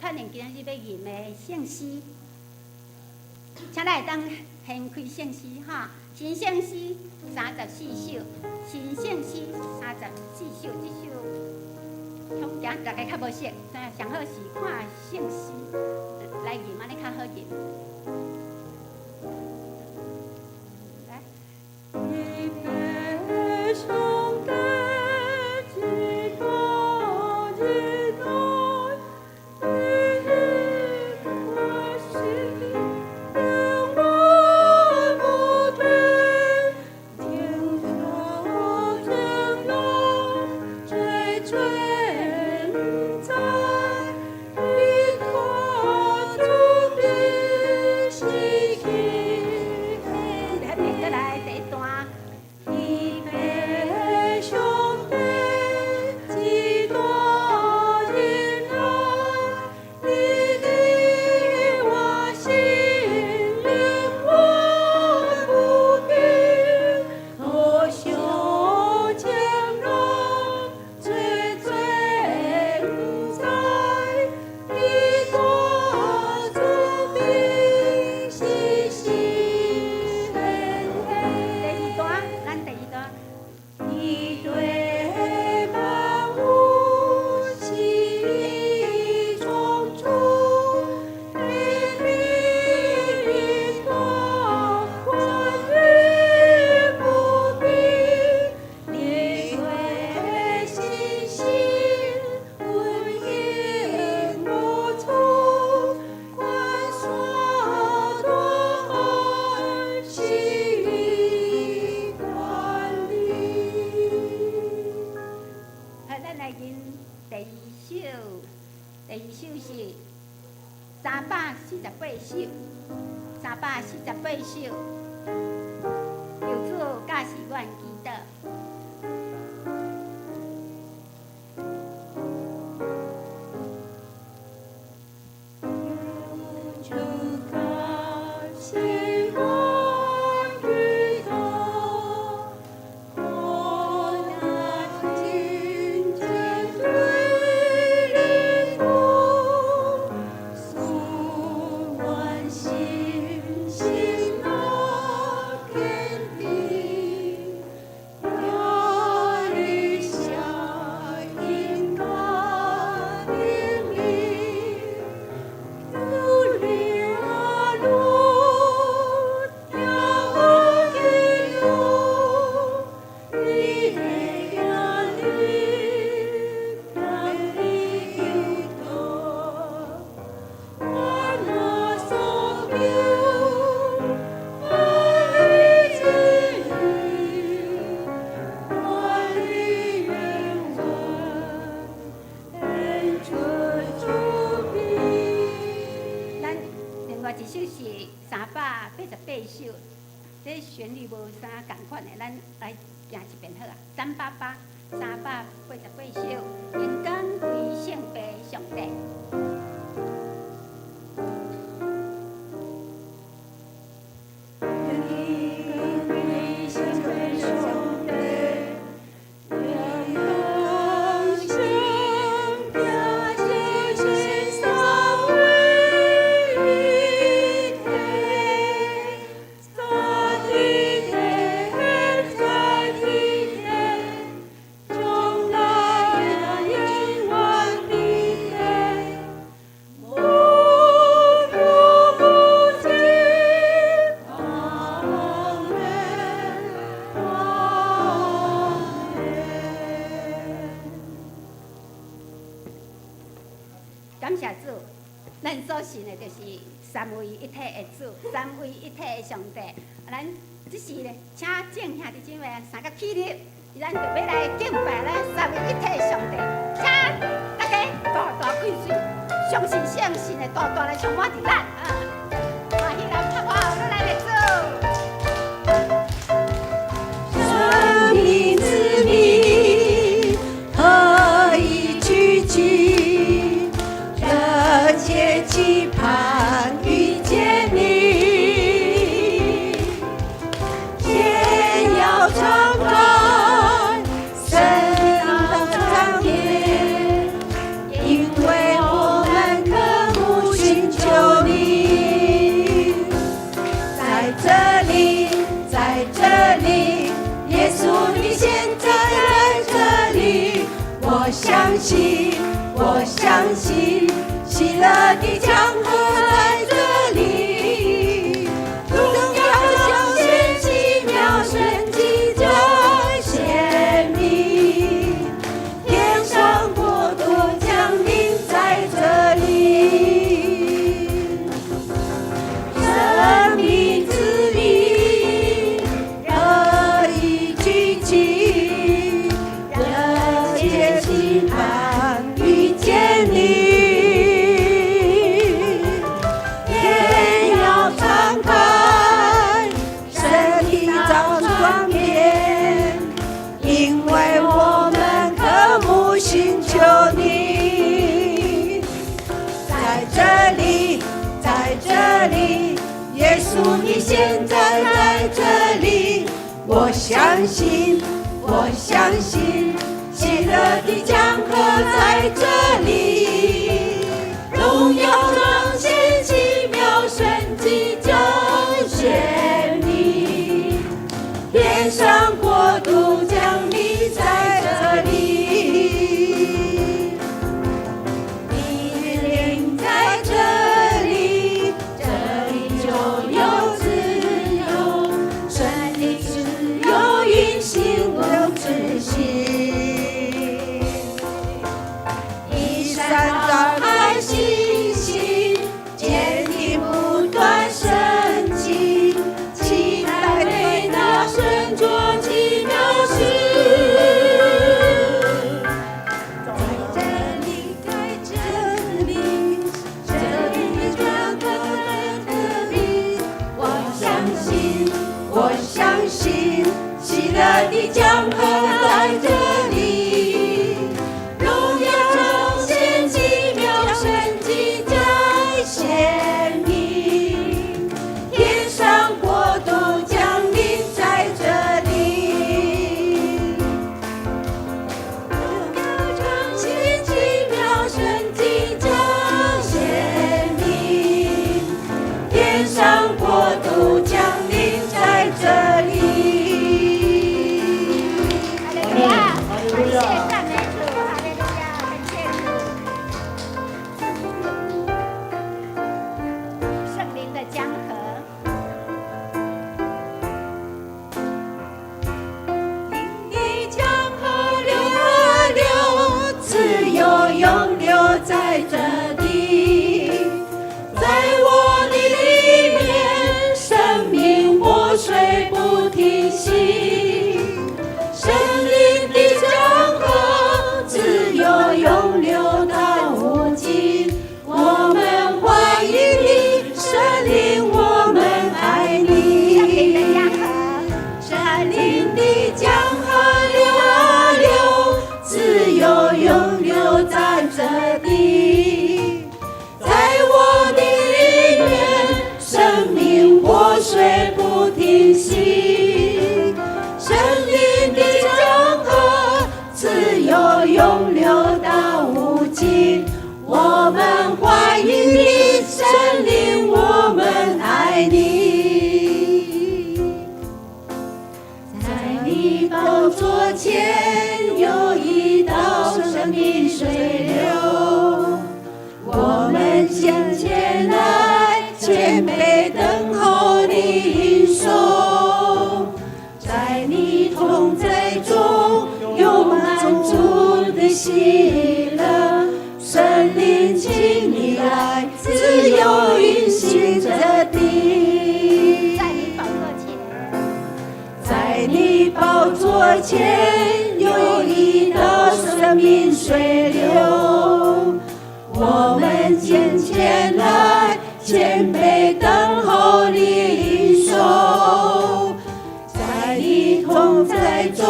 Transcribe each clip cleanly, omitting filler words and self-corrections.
确认今仔日欲吟的圣诗，请咱会当掀开圣诗哈，新圣诗三十四首，新圣诗三十四首，這首恐驚大家較無熟，但上好是看聖詩來吟，按呢較好吟。來。預備上帝至大忍耐，你的愛心永遠不變，天下將來最最在，你大慈悲是起。來，再來第一段。預備上帝至大忍耐，你的愛心永遠不變，多受將來最最在，你大慈悲是是現第二段，咱第二段。你對萬物是創主，你的大權永不變，你對信心永無阻，關山大海是管理。好，咱來吟第二首，第二首是348首，三百四十八首。求主教示阮祈禱。求主教示阮祈禱，我若真正對你講，使阮信心若堅定，耶利下應該能力，主靈路，聽我祈禱，你的行路，當你求禱，我若所求，我的旨意，我的願望，獻出主彼。咱另外一首是388首，這旋律無啥仝款的，咱來行一遍好啊。388，三百八十八首，榮光歸聖父上帝。榮光歸聖父上帝，榮光聖行聖三位一體，在天在地天，將來永遠的天，無窮無盡。阿門，阿門。感謝主，咱所信的就是三位一體的主，三位一體的上帝。咱這時咧，請眾兄弟姊妹三個起立，咱就欲來敬拜咱三位一體的上帝。請大家大大開喙，相信相信的大大來充滿佇咱。啊，歡喜來拍鼓，咱來的主。生命之謎何以聚集？熱切期盼遇見你，先要嘗看神的彰顯，因為我們渴信，我相信，喜樂的江河在這裡，榮耀彰顯，奇妙神蹟將顯明，天上國度降臨在這裡，生命之靈樂意聚集，熱切期盼遇見你，天要敞開，神的早轉變，因為我們渴慕尋求你，在這裡，在這裡，耶穌你現在在這裡，我相信，我相信，喜樂的江河在這裡，榮耀彰顯，奇妙神蹟將顯明，天上國度降臨在這裡，你臨在這裡，這裡就有自由，神的自由運行我之心。移山倒海，信心堅定不斷升起，期待為那神作奇妙事。在這裡，在這裡，這裡的江河在這裡，我相信，我相信，喜樂的江河在這裡，榮耀彰顯，奇妙神蹟將顯明，天上國度降臨在這裡。榮耀彰顯，奇妙神蹟將顯明，天上國度降臨在這裡。哈利路亞，感謝讚美主，哈利路亞，感謝主。聖靈的江河，靈的江河流啊流，自由湧流在這地，在我的裡面，生命活水不停息。聖靈的江河自由湧流到無盡，我們歡迎你，聖靈，我們愛你。聖靈的江河，聖靈的江河流啊流，自由湧流在這地，在我的裡面，生命活水不停息。聖靈的江河自由湧流到無盡，我們歡迎你，聖靈，我們愛你。在你寶座前有一道生命水流，我們向前來，謙卑等候你領受。在你同在中有滿足的喜樂，聖靈，請你來，自由運行這地。在你寶座前，在你寶座前有一道生命水流，我們敬前來，謙卑等候你領受。在你同在中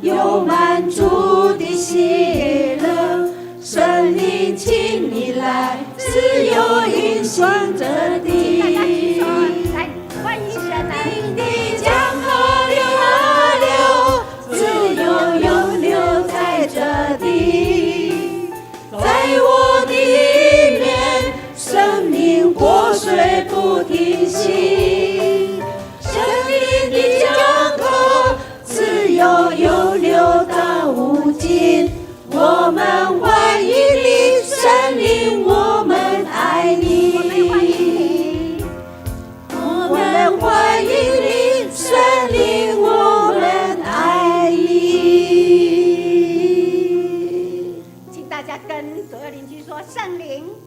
有滿足的喜樂，聖靈，請你來，自由運行這請大家舉地。手來歡迎神來。靈的江河流啊流，自由湧流在這地，在我的裡面，生命活水不停息。聖靈的江河自由湧流到無盡，我們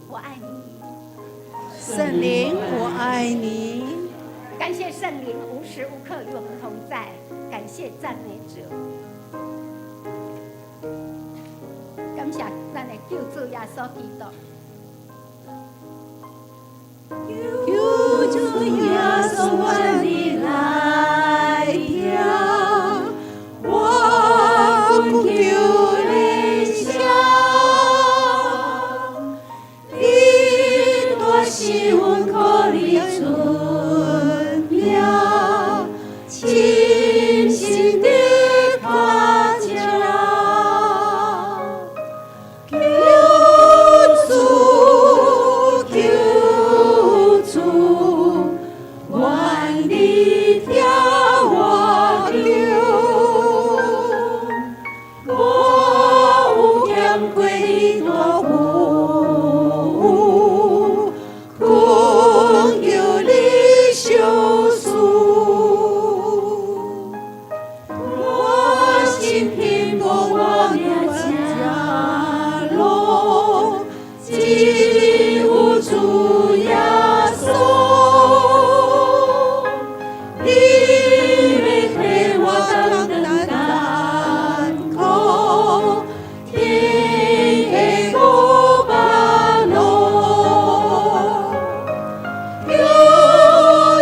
我愛你。聖靈，我愛你。感謝聖靈無時無刻與我們同在，感謝讚美主。感謝咱的救主耶穌基督。救主耶穌，願你來聽，我懇求的聲，你大是阮可你出名，深深的感謝。求主，求主，願你聽我求，我有欠過你大父，懇求你相恕。我心貧無我命正路，只有主耶穌。你欲替我擔當艱苦，天的無挽路。求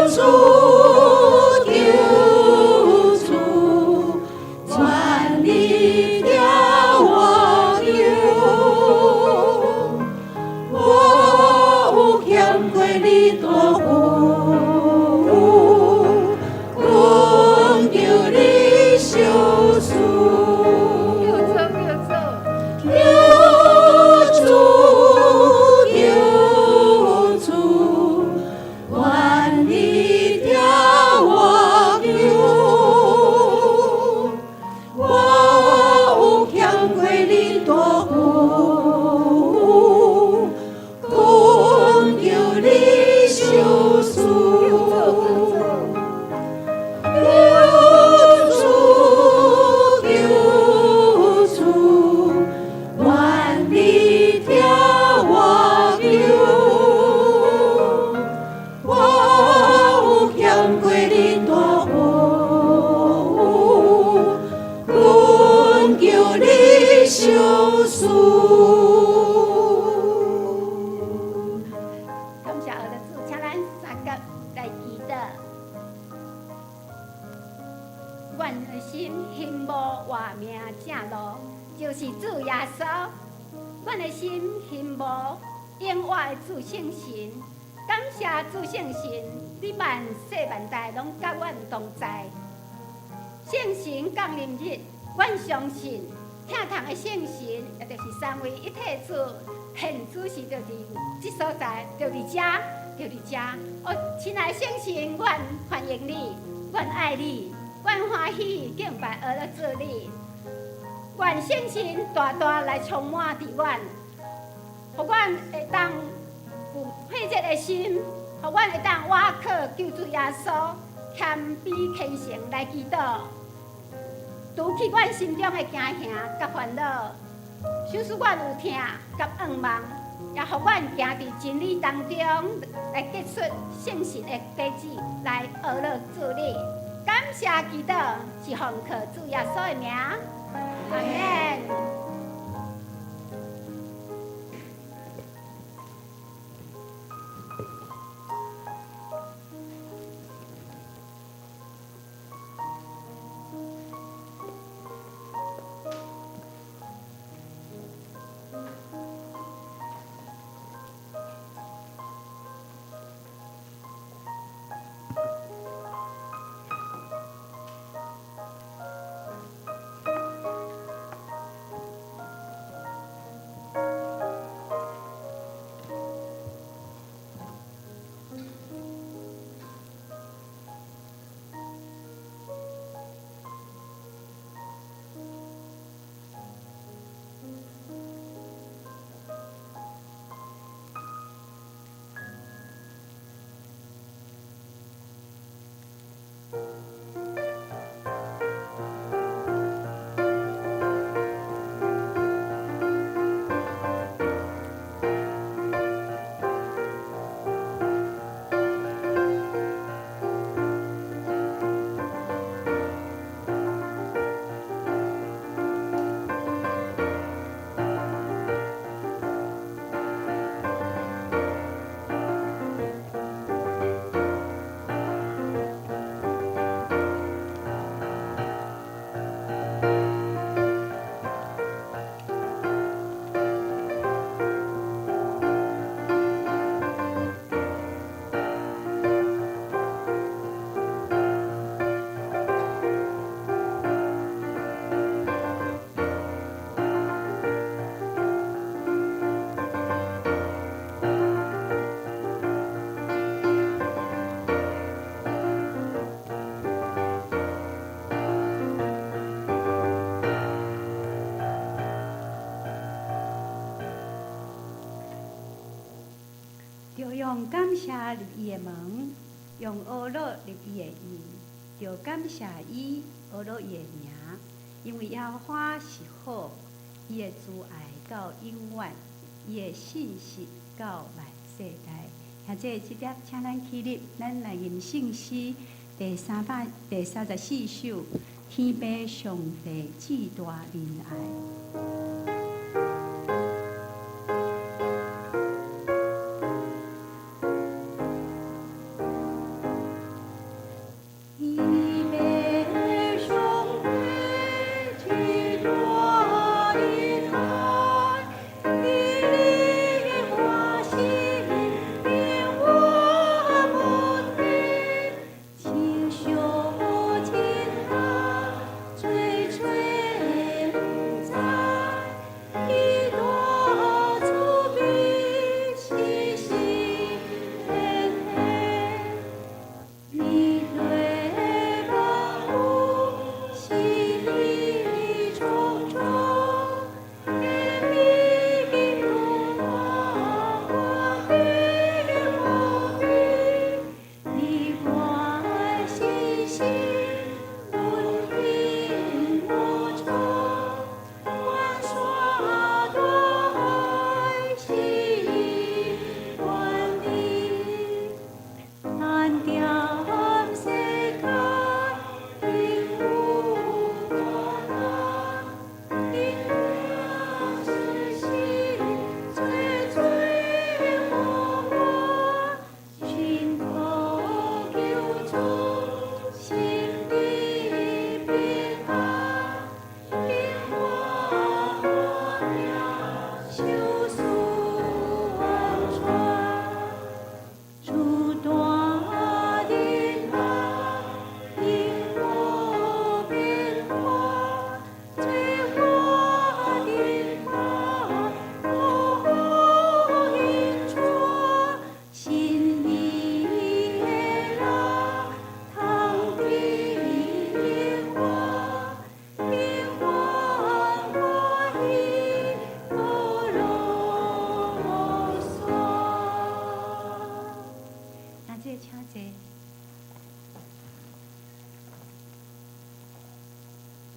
主，求主，願你聽我求，我有欠過你大父，懇求你相恕。救主，救主，求主，求主，願你聽我求，我有欠過你大父，懇求你相恕。救主，求主，求主，願你聽我求，我有欠過你大父，懇求你相恕。感謝我的主，請咱三個來祈禱。願心興無活命正路，就是主耶穌。阮的心興無永活的主聖神，感謝主聖神，你萬世萬代攏佮阮同在。聖神降臨日，阮相信疼痛的聖神，也就是三位一體主，現主時就佇這所在，就佇遮，就佇遮。哦，親愛的聖神，阮歡迎你，阮愛你，阮歡喜敬拜阿樂主你。願聖神大大來充滿佇阮，予阮會當有火熱的心，予阮會當倚靠救主耶穌，謙卑虔誠來祈禱，除去阮心中的驚嚇佮煩惱，使使阮有疼佮願望，也予阮行佇真理當中，來結出聖神的果子，來阿樂主你。感謝祈禱，是奉靠主耶穌的名，阿們。著用感謝入伊的門，用呵咾入伊的院，著感謝伊，呵咾伊的名，因為耶和華是好，伊的慈愛到永遠，伊的信實到萬世代。兄弟，這粒請咱起立，咱來吟聖詩第334首，天父上帝至大仁愛。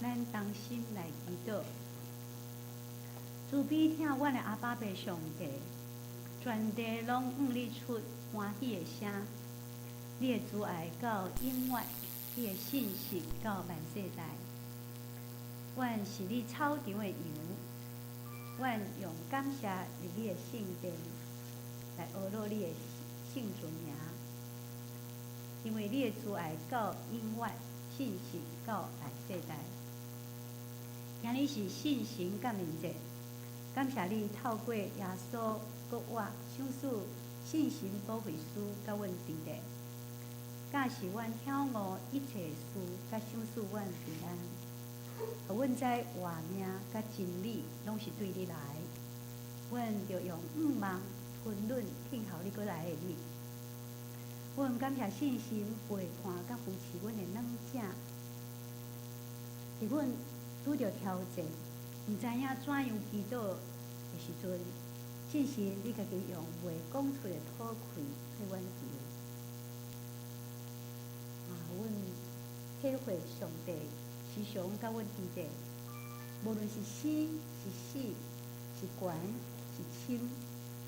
咱同心來祈禱，慈悲疼阮的阿爸父上帝，全地攏向你出歡喜的聲，你的慈愛到永遠，你的信實到萬世代。阮是你草場的羊，阮用感謝入你的聖殿，來呵咾你的聖尊名，因為你的慈愛到永遠，信實到萬世代。今日是聖神降臨節，感謝你透過耶穌閣我賞賜聖神保惠師佮阮佇咧，教示阮曉悟一切事，佮賞賜阮平安，予阮知活命佮真理攏是對你來，阮著用向望吞忍等候你閣來的日。阮感謝聖神陪伴佮扶持阮的軟者，佇阮拄著挑戰，毋知影怎樣祈禱的時陣，聖神你家己用袂講出的禱氣替阮求。啊，阮體會上帝時常佮阮佇咧，無論是生是死，是懸是輕，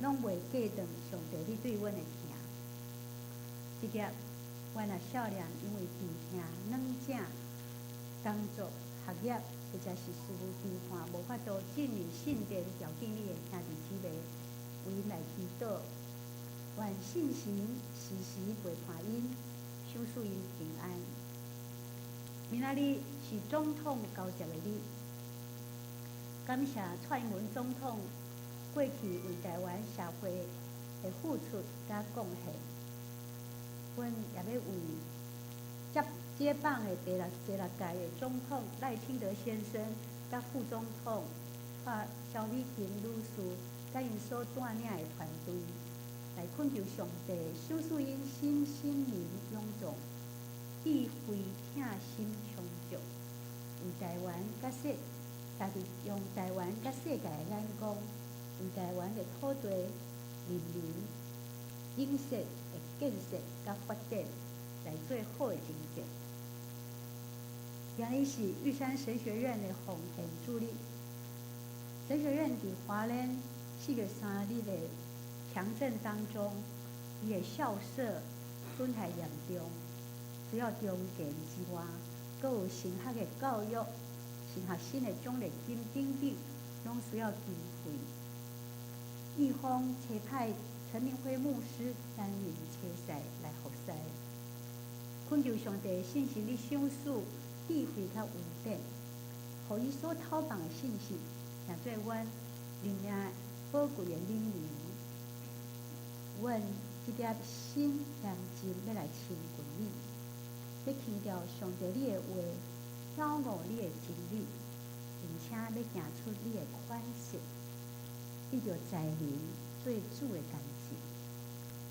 攏袂隔斷上帝你對阮的疼。這粒阮若少年，因為貧疼軟者工作、學業或者是事務頻繁，無法度進入聖殿朝見你的兄弟姊妹，為𪜶來祈禱，願聖神時時陪伴𪜶，賞賜𪜶平安。明仔日是總統交接的日，感謝蔡英文總統過去為台灣社會的付出佮貢獻。阮也欲為接棒的第六屆的總統賴清德先生，佮副總統蕭美琴女士，佮𪜶所帶領的團隊，來懇求上帝賞賜𪜶身心靈勇壯，智慧疼心充足，為台灣佮世，家己用台灣佮世界的眼光，為台灣的土地、人民影射的建設佮發展來做好的成績。今日是玉山神學院的奉獻主日。神學院佇花蓮4月3日的強震當中，伊的校舍損害嚴重，除了重建之外，閣有神學的教育、神學生的獎學金等等，攏需要經費。義方差派陳明輝牧師擔任差使來服侍，懇求上帝聖神的賞賜智慧佮恩典，予伊所透放的信息，成做阮靈命寶貴的領糧。阮這粒心嚴正欲來親近你，欲聽著上帝你的話，曉悟你的真理，並且欲行出你的款式，得著才能做主的工作，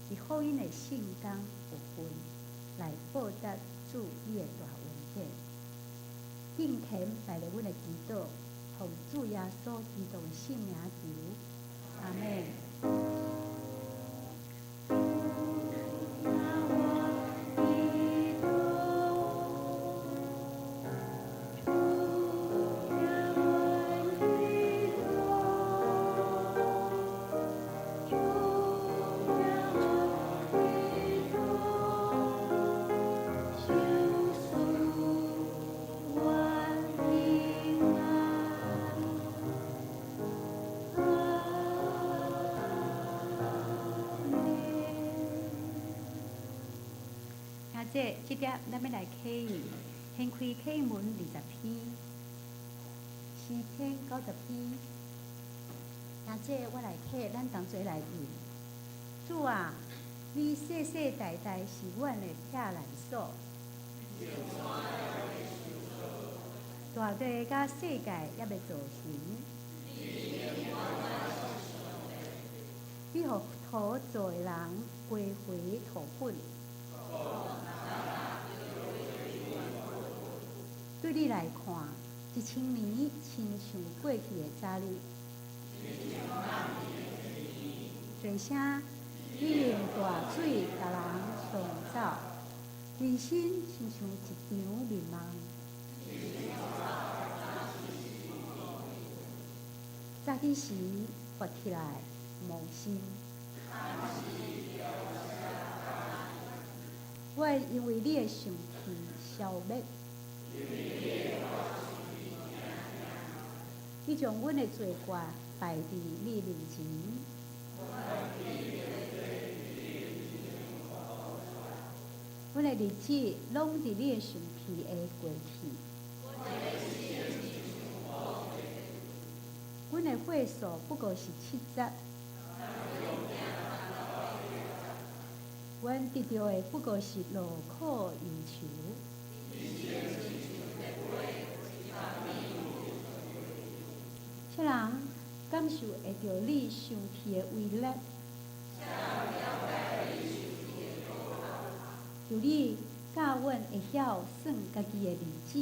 佇福音的聖工有份來報答主你的大恩典。敬虔擺佇阮的祈禱，奉主耶穌基督的聖名求，阿們。這這粒咱欲來啟用，掀開啟文20篇，詩篇90篇。兄姐，我來啟，咱同齊來念。主啊，你世世代代是阮的避難所。大地佮世界猶未造成。你予土做的人歸回土粉。對你來看，1000年親像過去的早日。濟聲，你用大水共人沖走，人生親像一場眠夢。早起時拔起來無心。我會因為你的生氣消滅。你將阮的罪過擺佇你面前，阮的日子攏佇你的生氣下過去。阮的歲數不過是70，阮得著的不過是勞苦憂愁。啥人感受會著你生氣的威力？求你教阮會曉算家己的日子。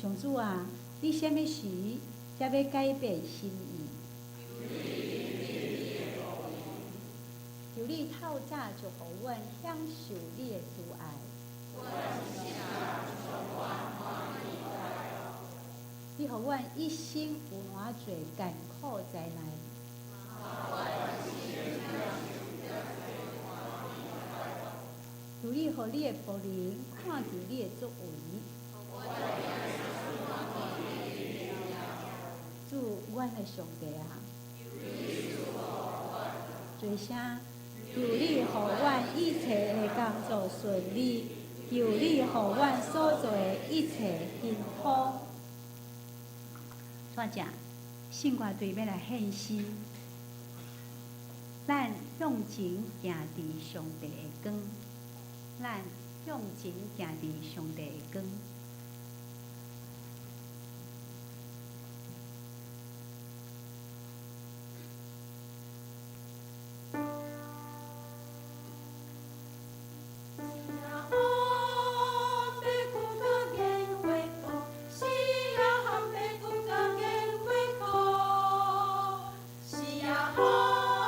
上主啊，你啥物時才欲改變心意？求你透早就予阮享受你的慈愛。你予阮一生有偌濟艱苦災難？求你予你的僕人看見你的作為。主，阮的上帝啊！濟聲，求你予阮一切的工作順利，求你予阮所做的一切亨通。煞正，聖歌隊欲來獻詩，咱向前行佇上帝的光，咱向前行佇上帝的光。是啊。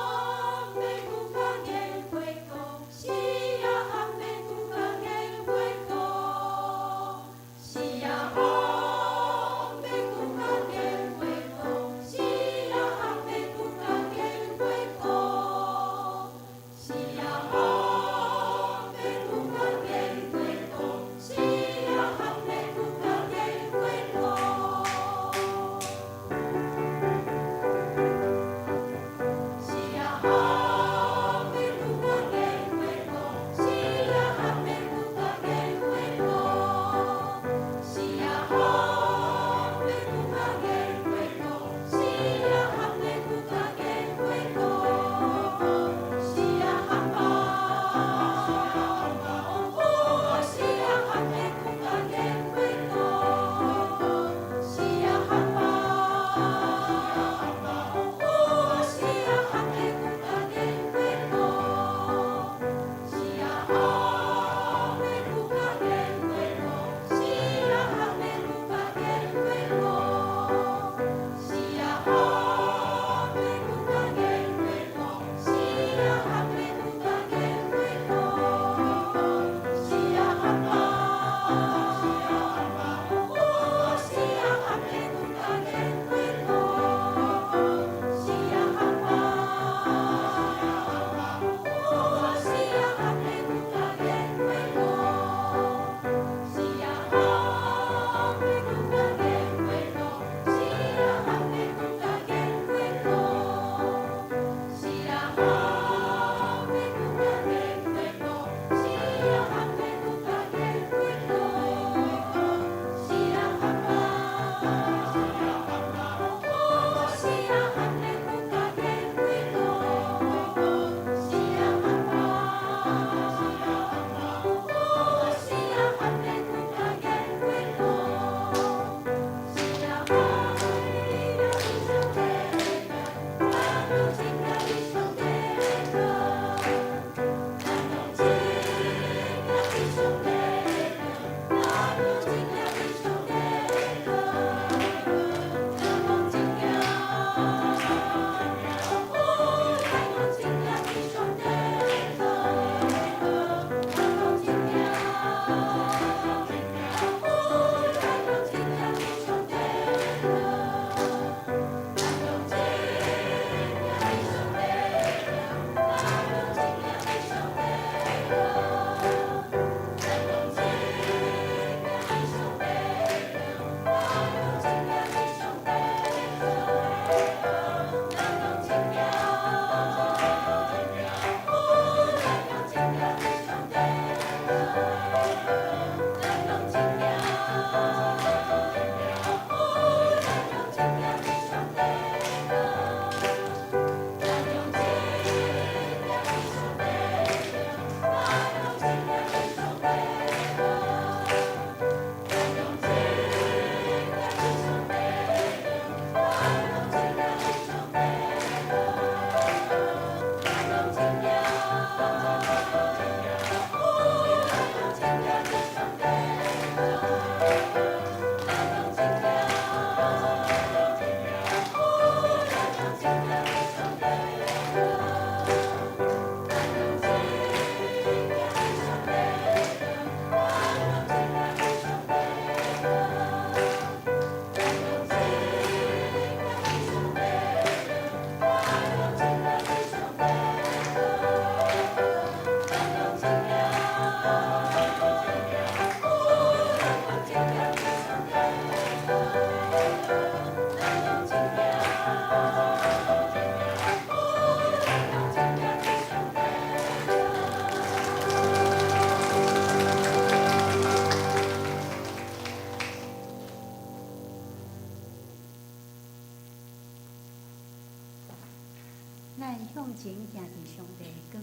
咱向前行佇上帝光，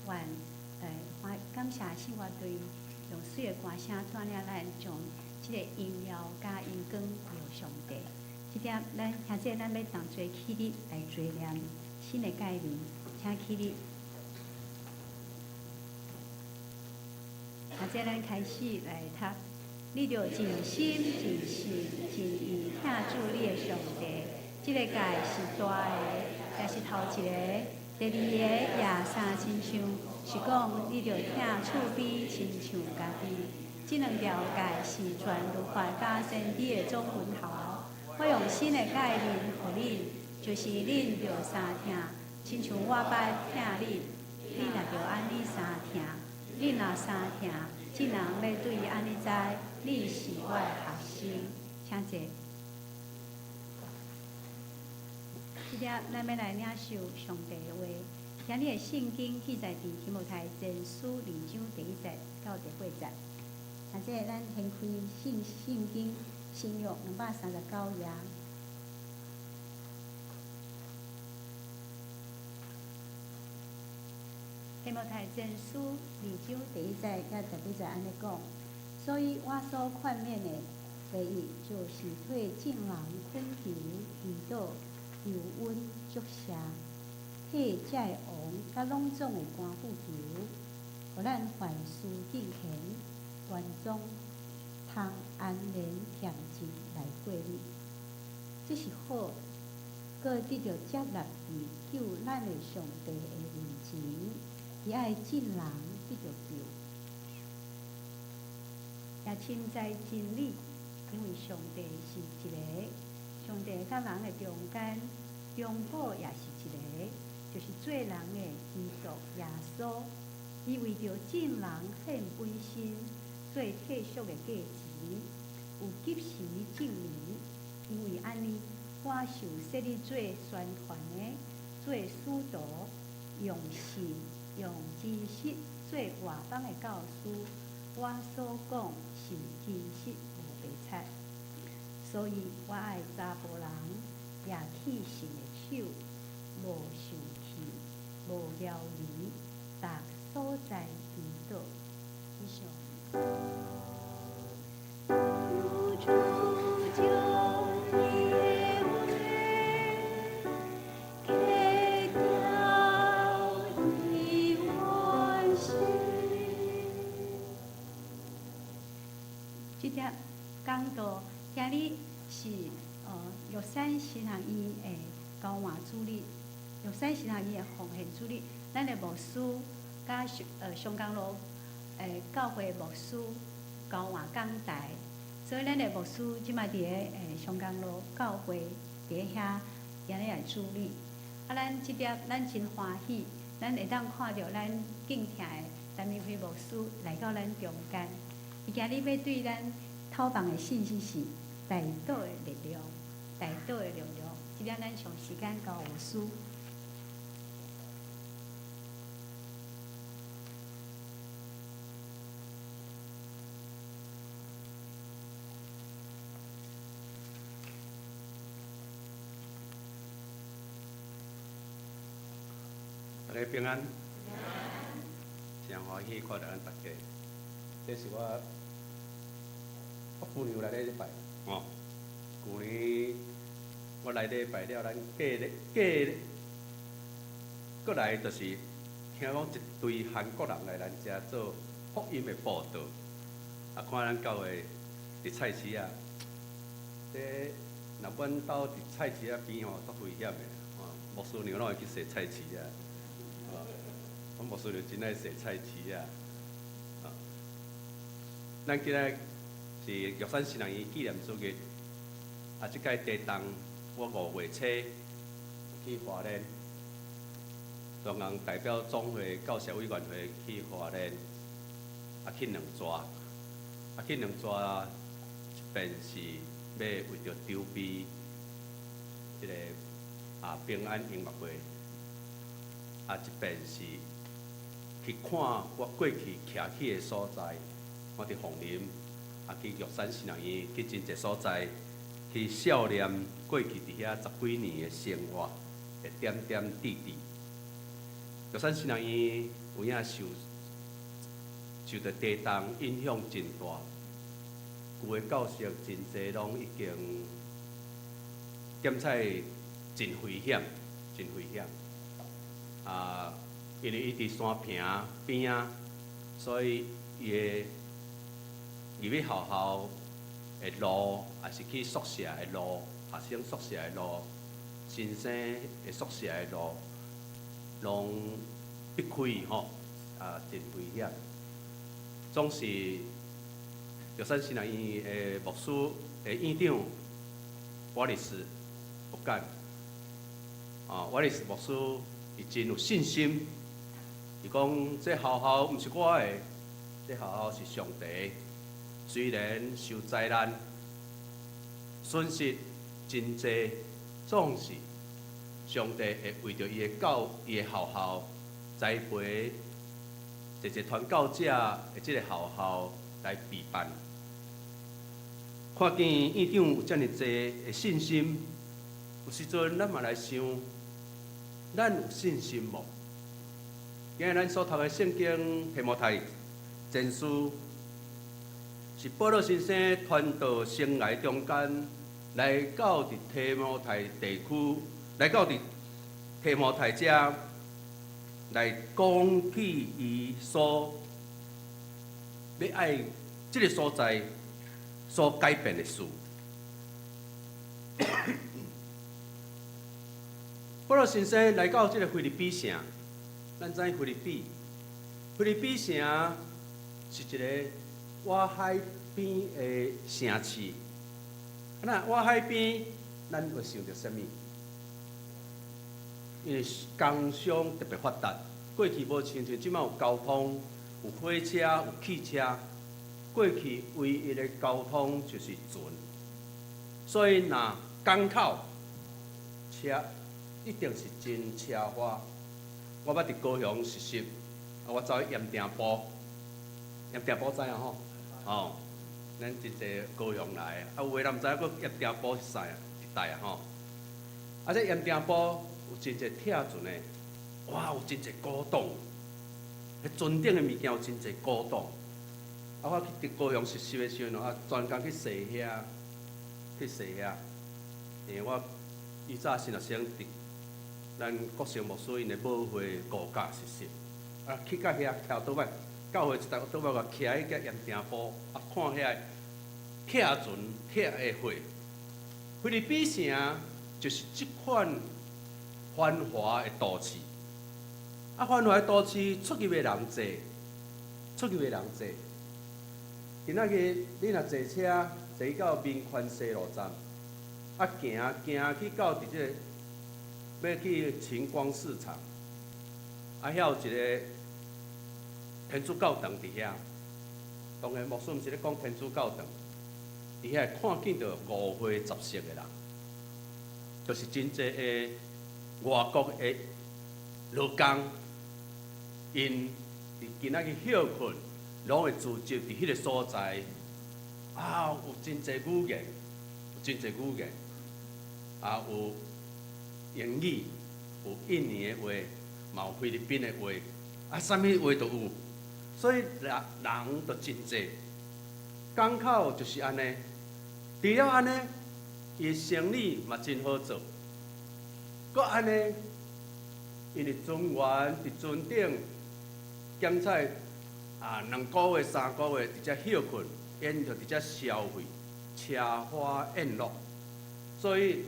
願歡感謝聖樂隊用媠的歌聲帶領咱將這個榮耀佮榮光予上帝。這點咱現在咱欲同齊起立來追念新的誡命，請起立。現在咱開始來讀，你著盡心、盡性、盡意疼主你的上帝。這個誡是大的，也是頭一个。第二个也相親像，是講你著疼厝邊親像家己。這兩條誡是全律法佮先知的總文頭。我用新的誡命予恁，就是恁著相疼，親像我捌疼恁，恁也著按呢相疼。恁若相疼，眾人欲對按呢知，恁是我的學生。請坐。這粒咱欲來領受上帝的話，今日的聖經記載佇提摩太前書二章第一節到第八節。現在咱掀開聖經新約239頁。提摩太前書二章第一節佮第八節按呢講，所以我所勸勉的，第一就是替眾人懇求、祈禱、求恩、祝謝，替這个王佮攏總的官府求，予咱凡事敬虔、端莊，通安然恬靜來過日。這是好，閣得著接納佇救咱的上帝的面前。伊愛眾人得著救，也深知真理，因為上帝是一个，上帝佮人的中間中保也是一个，就是做人的基督耶穌。伊為著眾人獻本身做替贖的價錢，有及時證明。因為按呢，我受設立做宣傳的，做使徒，用信用真實做外邦的教師，我所講是真實無白賊，所以我愛查埔人攑起信的手，無受氣，無猶豫，逐所在祈禱。以上。主將你的話刻雕佇我心。這粒講道，今日是玉山神學院的交換主日，玉山神學院的奉獻主日，咱的牧師佮松江路教會牧師交換講台，所以咱的牧師這擺佇咧松江路教會佇咧遐今日來主禮。啊，咱這粒咱真歡喜，咱會當看著咱敬疼的陳明輝牧師來到咱中間。伊今日欲對咱透放的信息是代禱的力量，代禱的力量。這粒咱將時間交予牧師。大家平安，真歡喜看著咱大家。這是我，我舊年有來禮拜，吼，舊年我來禮拜了，咱過咧過咧，閣來就是聽講一堆韓國人來咱遮做福音的報道，啊，看咱教會佇菜市仔，這若阮兜佇菜市仔邊吼，足危險的，吼，牧師娘攏會去踅菜市仔。阮牧師娘真愛踅菜市仔。啊，咱今仔是玉山神學院紀念主日，啊，這擺地動我五月初去花蓮，專人代表總會教師委員會去花蓮，啊，去兩逝，啊，去兩逝，一邊是欲為著籌備這个平安音樂會，啊，一邊是去看我過去徛起的所在，我佇鳳林，啊，去玉山神學院，去真濟所在，去數念過去佇遐十幾年的生活。的點點滴滴。玉山神學院有影受著地動影響真大，舊的教室真濟攏已經檢採真危險，真危險。啊，因為伊佇山坪邊仔，所以伊的入去學校的路，抑是去宿舍的路，學生宿舍的路，新生的宿舍的路，攏閉開吼，啊，真危險。總是玉山神學院的牧師的院長，瓦利斯不干，啊，瓦利斯牧師伊真有信心，伊講這學校毋是我的，這學校是上帝。雖然受災難，損失真濟，總是上帝會為著伊的教，伊的學校栽培濟濟傳教者的這个學校來備辦。看見院長有遮爾濟的信心，有時陣咱嘛來想，咱有信心無？今日咱所讀的聖經提摩太前書，是保祿先生傳道生涯中間來到佇提摩太地區，來到佇提摩太遮來講起伊所欲愛這个所在所改變的事。保祿先生來到這个腓立比城，咱知腓立比，腓立比城是一个倚海邊的城市。那倚海邊，咱會想著啥物？因為工商特別發達，過去無親像這擺有交通，有火車、有汽車。過去唯一的交通就是船，所以若港口車一定是真奢華。我捌佇高雄實習，啊，我走去鹽埕埔，鹽埕埔知影吼？哦，咱真濟高雄來的，啊，有的人毋知影閣鹽埕埔是啥一帶啊吼。啊，這鹽埕埔有真濟拆船的，哇，有真濟古董，彼船頂的物件有真濟古董。啊，我去佇高雄實習的時陣，啊，專工去踅遐，去踅遐，因為我以早新學生佇咱國成牧師𪜶的母會高教實習，啊，去到遐騎倒擺，教會一台倒擺我徛喺個鹽埕埔，啊，看遐拆船拆的貨。腓立比城就是這款繁華的都市，啊，繁華的都市出入的人濟，出入的人濟。今仔日你若坐車坐到民權西路站，啊，行行去到佇這个欲去晴光市場，啊，遐有一个天主教堂佇遐。當然牧師毋是咧講天主教堂，佇遐會看見著五花十色的人，就是真濟的外國的勞工，𪜶佇今仔日歇睏，攏會聚集佇彼个所在，啊，有真濟語言，有真濟語言，啊，有英語，有印尼的話，嘛有菲律賓的話，啊，啥物話都有，所以人人就真濟。港口就是按呢，除了按呢，伊的生意嘛真好做。閣按呢，因為船員佇船頂檢採啊，2個月、3個月佇遮歇睏，𪜶就佇遮消費，奢華宴樂，所以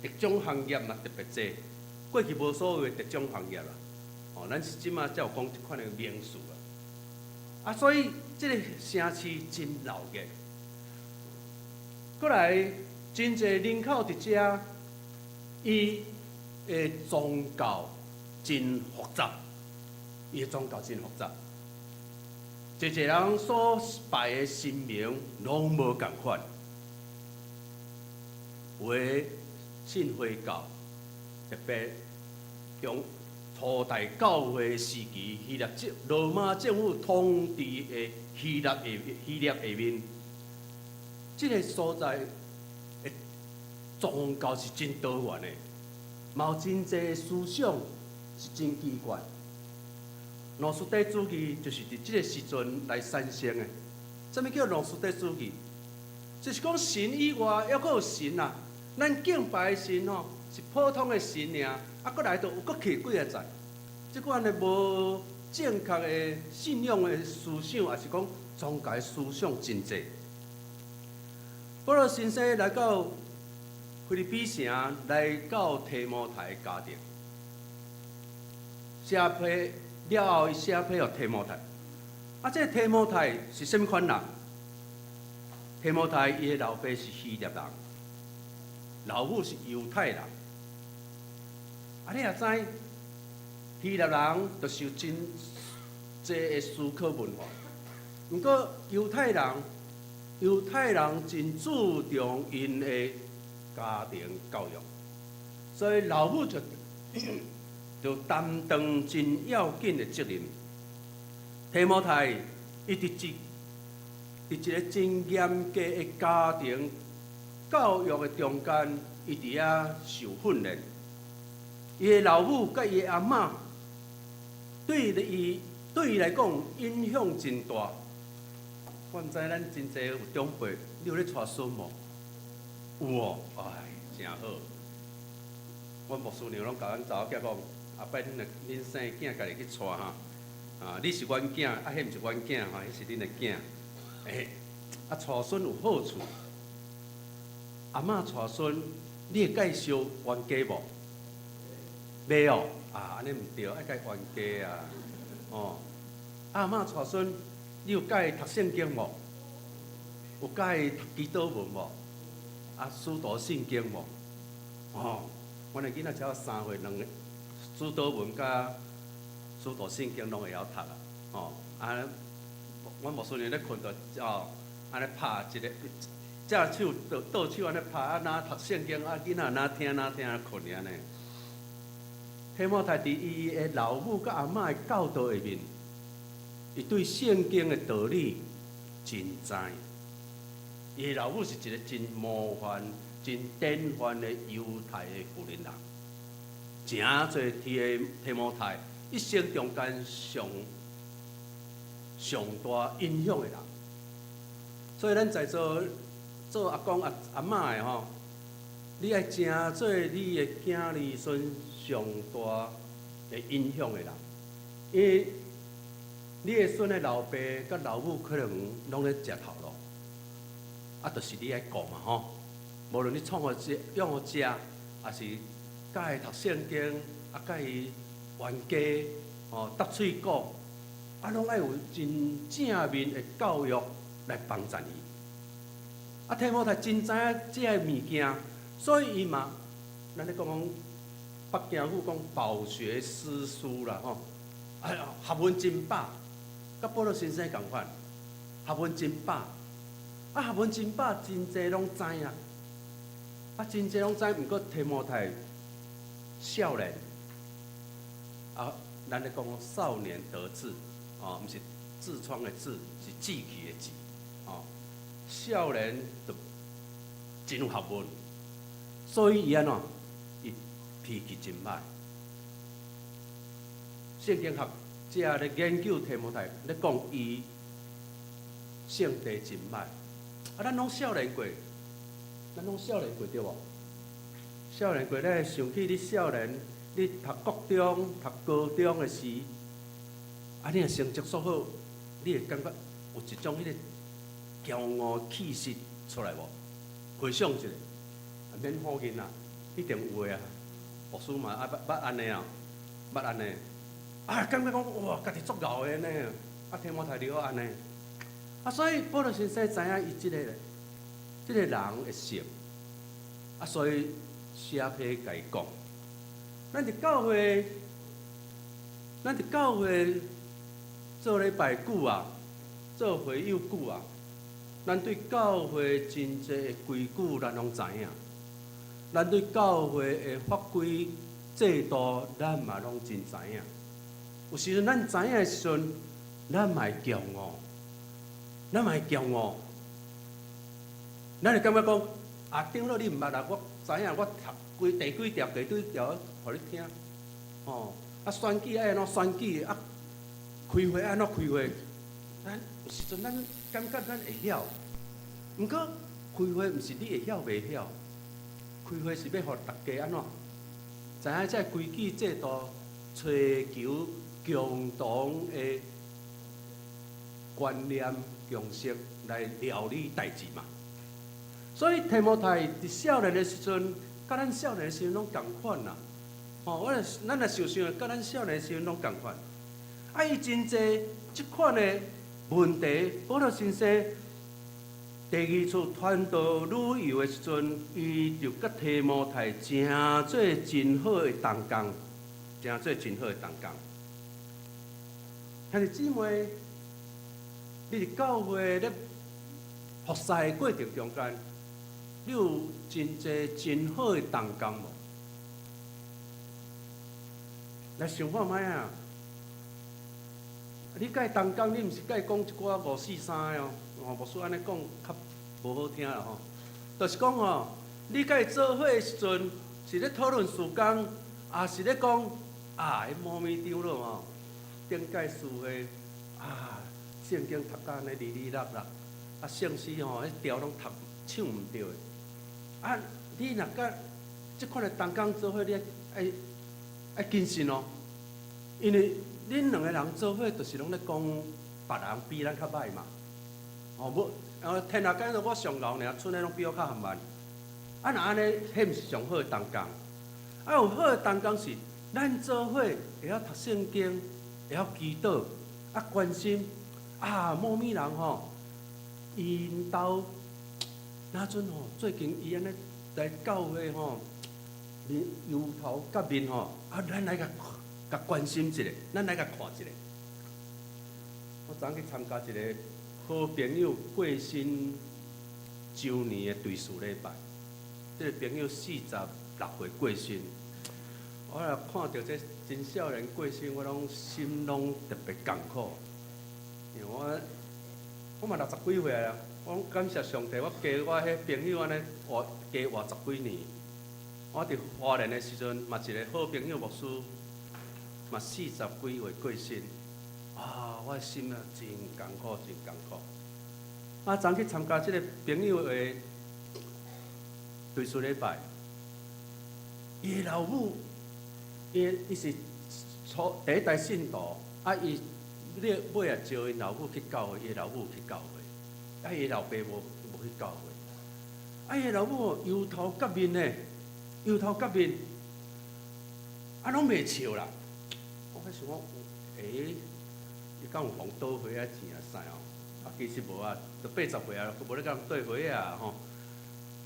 特種行業嘛特別濟。過去無所謂特種行業啦，哦，咱是這馬才有講這款的名詞啊。啊，所以這個城市真鬧熱。閣來，真濟人口佇遮，伊的宗教真複雜，伊的宗教真複雜。濟濟人所拜的神明攏無仝款，有的信回教，特別從初代教會時期，希臘政羅馬政府統治的希臘下面，這个所在的宗教是真多元的，嘛有真濟思想是真奇怪。諾斯底主義就是佇這個時陣來產生的。啥物叫諾斯底主義？就是講神以外，猶閣有神啊！咱敬拜的神吼，是普通的神爾，啊，閣來就有閣起幾仔載。這款的無正確的信仰的思想，抑是講宗教思想真濟。保羅先生來到腓立比城，來到提摩太的家庭，寫批了後，伊寫批予提摩太。啊，這個提摩太是啥物款人？提摩太伊的老爸是希臘人，老母是猶太人。啊，你也知，希臘人就受真濟的思考文化。毋過猶太人，猶太人真注重𪜶的家庭教育，所以老母就擔當真要緊的責任。提摩太伊佇一個真嚴格的家庭教育的中間，伊佇遐受訓練。伊的老母佮伊的阿嬤對伊來講影響真大。我毋知咱真濟有長輩，你有咧帶孫無？有哦，哎，誠好。阮牧師娘攏共阮查某囝講，後擺恁生囝家己去帶哈。啊，你是阮囝，啊，彼毋是阮囝吼，彼是恁的囝。欸，啊，帶孫有好處。阿嬤帶孫，你會介紹冤家無？袂哦，啊，按呢毋對，愛共冤家啊。哦，阿嬤帶孫，你有教伊讀聖經無？有教伊讀祈禱文無？啊，使徒信經無？哦，阮的囡仔才3歲，兩个主禱文佮使徒信經攏會曉讀啊。哦，啊，阮牧師娘咧睏就哦，按呢拍一个，隻手倒倒手按呢拍，啊，若讀聖經，啊，囡仔若聽若聽睏去按呢。提摩太佇伊的老母佮阿嬤的教導下面，伊對聖經的道理真知。伊的老母是一個真模範、真典範的猶太的婦人人，誠濟提摩太一生中間上上大影響的人。所以咱在座做阿公阿嬤的吼，你愛誠做你的囝兒孫上大的影響的人，因為你的孫的老爸佮老母可能攏咧食頭路，啊，就是你愛顧嘛吼。無論你創予食、養予食，抑是教伊讀聖經，啊，教伊冤家，哦，搭喙鼓，啊，攏愛有真正面的教育來幫助伊。啊，提摩太真知影這个物件，所以伊嘛，咱咧講講北京語講飽學詩書啦吼。哎呀，學問真飽，佮保羅先生仝款，學問真飽，啊，學問真飽，真濟攏知影，啊，真濟攏知，毋過提摩太少年，啊，咱咧講少年得志，哦，毋是痔瘡的痔，是志氣的志，哦，少年就真有學問，所以伊按怎？伊脾氣真歹。聖經學者咧研究提摩太，咧講伊性地真歹。啊，咱攏少年過，咱攏少年過對無？少年過，你想起你少年，你讀國中、讀高中的時，啊，你若成績煞好，你會感覺有一種彼个驕傲氣息出來無？回想一下，免否認啦，一定有的啊。牧師嘛啊捌捌按呢啊，捌按呢。啊，感覺講哇，家己足𠢕的呢，啊，提摩太就按呢。啊，所以保羅先生知影伊這個人的性，啊，所以寫批共伊講，咱佇教會做禮拜久啊，做會友久啊，咱對教會真濟的規矩，咱攏知影。咱對教會的法規制度，咱嘛攏真知影。有時陣咱知影的時陣，咱嘛會驕傲，咱嘛會驕傲。咱會感覺講，啊，長老你毋捌啊，我知影我讀幾第幾條、第幾條，予你聽。吼，啊選舉愛按怎選舉，啊開會按怎開會，咱有時陣咱感覺咱會曉，毋過開會毋是你會曉袂曉，開會是欲予逐家按怎？知影這規矩制度，追求共同的觀念共識來料理代誌嘛。所以提摩太佇少年的時陣，佮咱少年的時陣攏仝款啦。吼，我若咱若想想，佮咱少年的時陣攏仝款。啊，伊真濟這款的問題，保羅先生第二次傳道旅遊的時陣，伊就佮提摩太成做真好的同工，成做真好的同工。兄弟姊妹，你佇教會咧服侍的過程中間，你有真濟真好的同工無？來想看覓啊！你佮伊同工，你毋是佮伊講一寡五四三的哦，哦，牧師按呢講較無好聽啦吼。就是講吼，你佮伊做伙的時陣，是咧討論事工，抑是咧講啊？彼某咪長老吼，頂屆聚會啊，聖經讀甲按呢離離落落，啊，聖詩吼，彼調攏讀唱毋著的。啊，你若佮這款的同工做伙，你愛愛謹慎哦，因為恁兩個人做伙，就是攏咧講別人比咱較歹嘛。哦，無，天下間我上𠢕爾，賰的攏比我較含慢。啊，若按呢，彼毋是上好的同工。啊，有好的同工是，咱做伙會曉讀聖經，會曉祈禱，啊，關心啊，某咪人吼，𪜶兜若陣吼，最近伊按呢來教會吼，面油頭革面吼，啊，咱來共共關心一下，咱來共看一下。我昨去參加一個好朋友過身週年的追思禮拜，這個朋友46歲過身，我若看著這真少年過身，我攏心攏特別艱苦，因為我嘛六十幾歲啊，我感謝上帝，我加我彼朋友按呢活加活十幾年。我佇花蓮的時陣，嘛一個好朋友牧師，嘛四十幾歲過身，啊，我的心啊真艱苦，真艱苦。啊，昨去參加這個朋友的追思禮拜，伊的老母，伊伊是初第一代信徒，啊，伊咧尾仔招𪜶老母去教會，伊的老母去教會，啊，伊的老爸無無去教會，啊，伊的老母油頭革面呢，油頭革面，啊，攏袂笑啦。我彼想講，欸，伊敢有予倒歲仔錢啊？使哦？啊，其實無啊，都80歲啊，閣無咧共人對歲啊吼。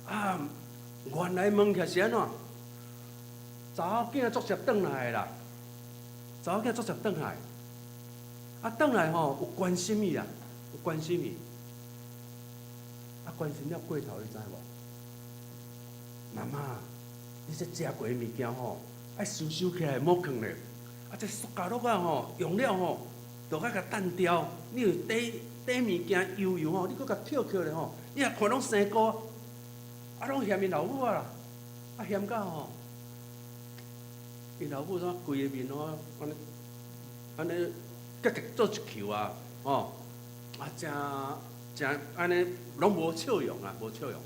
啊，原來問起來是按怎？查某囝足捷轉來的啦，查某囝足捷轉來，啊，轉來吼有關心伊啊，有關心伊。啊，關心了過頭，你知無？媽媽，你這食過的物件吼，愛收收起來，莫囥咧。啊，這塑膠袋仔吼，用了吼，就愛共擲掉。你有底底物件油油吼，你閣共抾抾咧吼，你若看攏生菇，啊，攏嫌𪜶老母啊啦，啊嫌到吼，𪜶老母怎規个面吼，按呢按呢，結結做一球啊，吼，啊，誠誠按呢，攏無笑容啊，無笑容。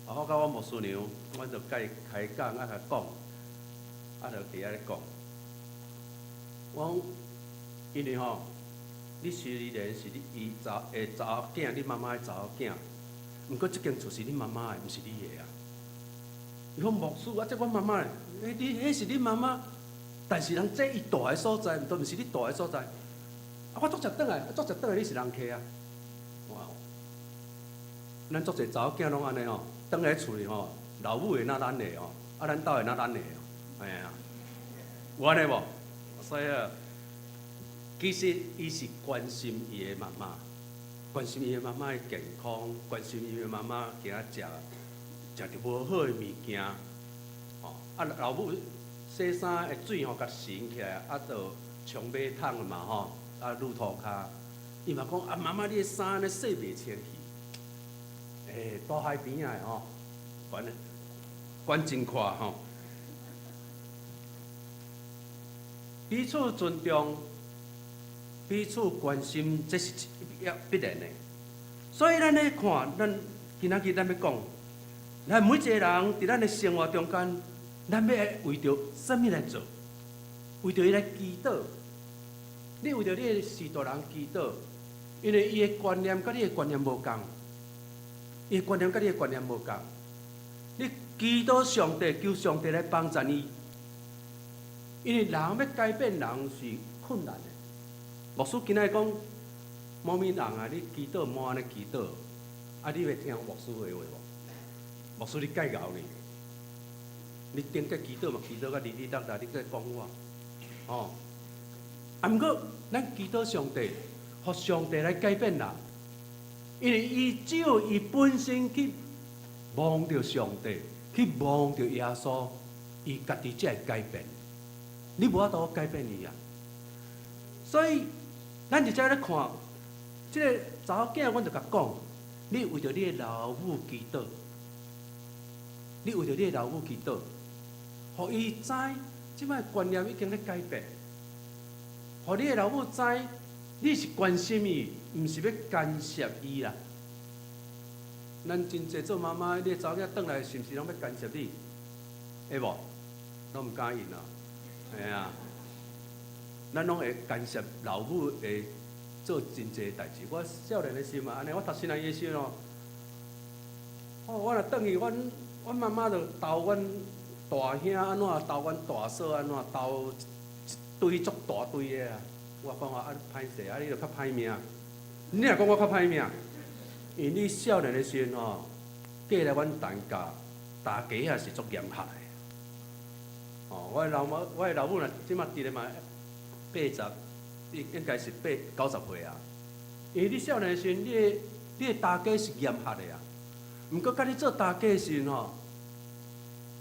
啊，我佮阮牧師娘，阮就共伊開講啊，共講，啊，就佇遐咧講。我講，因為吼，你雖然是你伊查的查某囝，你媽媽的查某囝，毋過這間厝是你媽媽的，毋是你的啊。伊講牧師，啊，這阮媽媽的，彼你彼是你媽媽，但是人這伊蹛的所在，毋都毋是你蹛的所在。啊，我足捷轉來，足捷轉來，你是人客啊。哇！咱足濟查某囝攏按呢吼，轉來厝裡吼，老母的若咱的吼，啊，咱兜的若咱的吼，嘿啊，有按呢無？所以啊，其實伊是關心伊的媽媽，關心伊的媽媽的健康，關心伊的媽媽今仔食食著無好的物件，吼啊，老母洗衫的水吼，共泋起來，啊，就沖馬桶嘛吼，啊，攄塗跤，伊嘛講啊，媽媽你的衫按呢洗袂清氣，欸，大海邊仔的吼，反正管真闊吼。彼此尊重，彼此關心，這是必然的。所以咱咧看，咱今仔日咱欲講，咱每一個人佇咱的生活中間，咱欲為著啥物來做？為著伊來祈禱。你為著你的序大人祈禱，因為伊的觀念佮你的觀念無仝，伊的觀念佮你的觀念無仝。你祈禱上帝，求上帝來幫助伊。因為人欲改變人是困難的。牧師今仔日講，某物人啊，你祈禱莫按呢祈禱，啊，你會聽牧師的話無？牧師你介𠢕呢？你頂個祈禱嘛，祈禱甲哩哩啦啦，你閣講我，哦。啊，毋過咱祈禱上帝，予上帝來改變人，因為伊只有伊本身去望著上帝，去望著耶穌，伊家己才會改變。你無法度改變伊啊！所以，咱佇遮咧看，這个查某囝，阮就共講：你為著你的老母祈禱，你為著你的老母祈禱，予伊知，這擺觀念已經咧改變，予你的老母知，你是關心伊，毋是欲干涉伊啦。咱真濟做媽媽，你的查某囝轉來，是毋是攏欲干涉你？會無？攏毋敢應啊！嘿啊，咱攏會干涉老母會做真濟代誌。我少年的時嘛按呢，我讀神學院的時吼，哦，我若轉去，阮阮媽媽就敨阮大兄按怎，敨阮大嫂按怎，敨一堆足大堆的啊！我講啊，啊歹勢，啊你著較歹命。你若講我較歹命，因為你少年的時陣吼，過來阮陳家，大家仔是足嚴格的。哦，我的老母，我的老母若這馬佇咧嘛80，應該是八九十歲啊。因為你少年的時陣，你的大家是嚴格的啊。毋過，佮你做大家的時陣吼，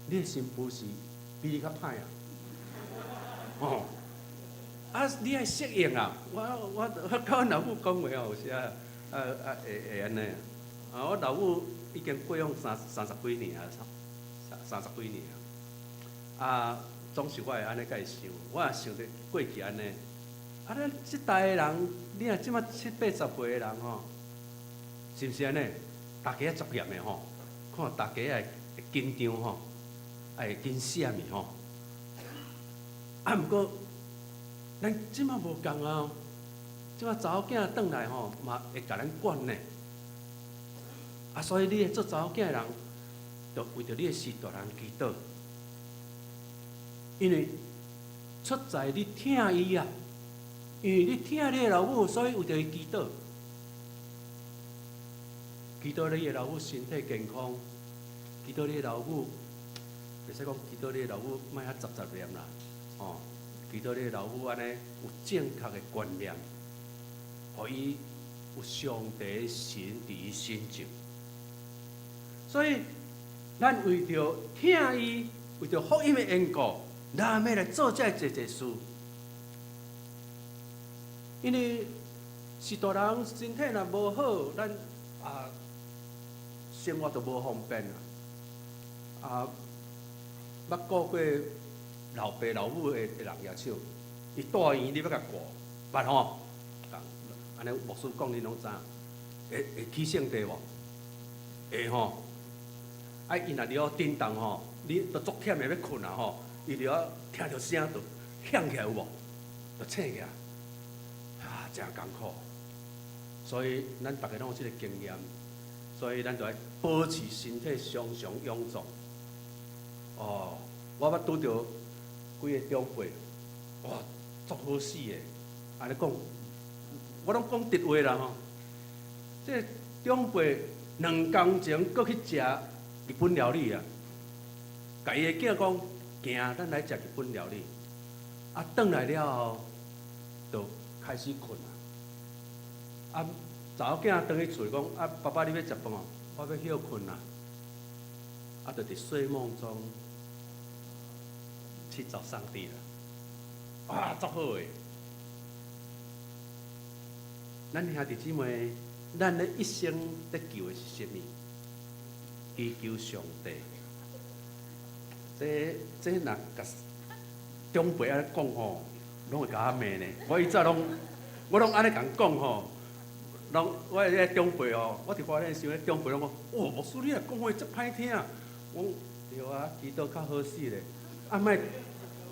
你的新婦是比你較歹啊。哦，啊，你愛適應啊。我佮阮老母講話哦，有時啊啊會按呢。啊，我老母已經過往三十幾年啊，三十幾年啊。啊，總是我會按呢共伊想，我也想著過去按呢。啊，咱這代的人，你若這馬七八十歲的人吼，是毋是按呢？大家足嚴的吼，看大家會緊張吼，會緊閃的吼。啊，毋過咱這馬無仝啊，這馬查某囝轉來吼，嘛會共咱管呢。啊，所以你做查某囝的人，就為著你的序大人祈禱。因為出在你疼伊啊，因為你疼你的老母，所以為著伊祈禱，祈禱你的老母身體健康，祈禱你的老母，袂使講祈禱你的老母莫遐雜雜念啦，哦，祈禱你的老母按呢有正確的觀念，予伊有上帝神佇伊身上。所以，咱為著疼伊，為著福音的緣故，咱欲來做這濟濟事。因為序大人身體若無好，咱啊生活就無方便啊。啊，捌顧過老爸老母的人舉手，伊蹛院你欲共顧，捌吼？按呢牧師講恁攏知影，會會起性地無？會吼。啊，伊若佇咧振動吼，你都足忝的欲睏啊吼，伊就愛聽著聲就響起來有無？就醒起來，啊，誠艱苦。所以咱逐家攏有這个經驗，所以咱就愛保持身體常常勇壯。哦，我捌拄著幾个長輩，哇，足好死的。按呢講，我攏講直話啦吼。這个長輩2工前閣去食日本料理啊，共伊的囝講，行，咱來食日本料理。啊，轉來了後，就開始睏啊。啊，查某囝轉去厝講，啊，爸爸你欲食飯哦？我欲歇睏啊。啊，就佇睡夢中去找上帝了。哇，足好的。咱兄弟姊妹，咱的一生咧求的是啥物？祈求上帝。這這若共長輩按呢講吼，攏會共我罵呢。我以前攏我攏按呢共講吼，攏我的彼個長輩吼，我佇花蓮時陣，長輩攏講：哦，牧師你若講話遮歹聽。我講對啊，祈禱較好勢咧。啊，莫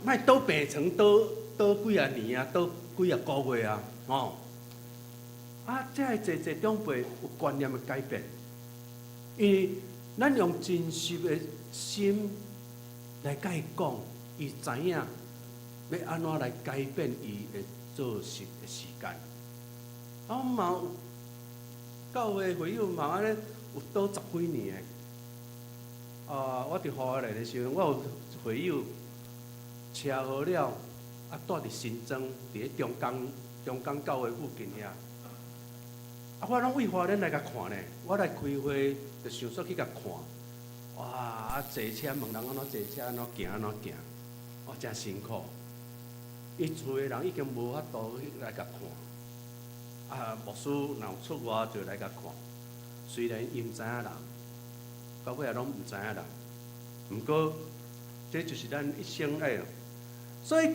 莫倒病床倒倒幾仔年啊，倒幾仔個月啊，吼。啊，這會濟濟長輩有觀念的改變，因為咱用真實的心來共伊講，伊知影欲按怎來改變伊的作息的時間。啊，阮嘛有教會會友嘛按呢有倒十幾年的。啊，我佇花蓮的時陣，我有會友車禍了，啊，蹛佇新莊，佇咧中港中港教會附近遐。啊，我攏為花蓮來共看呢，我來開會就想說去共看。哇！啊，坐車問人按怎坐車，按怎行，按怎行，哇，誠辛苦。伊厝的人已經無法度去來共看。啊，牧師若有出外就來共看。雖然伊毋知影人，到尾也攏毋知影人。毋過，這就是咱一生愛。所以，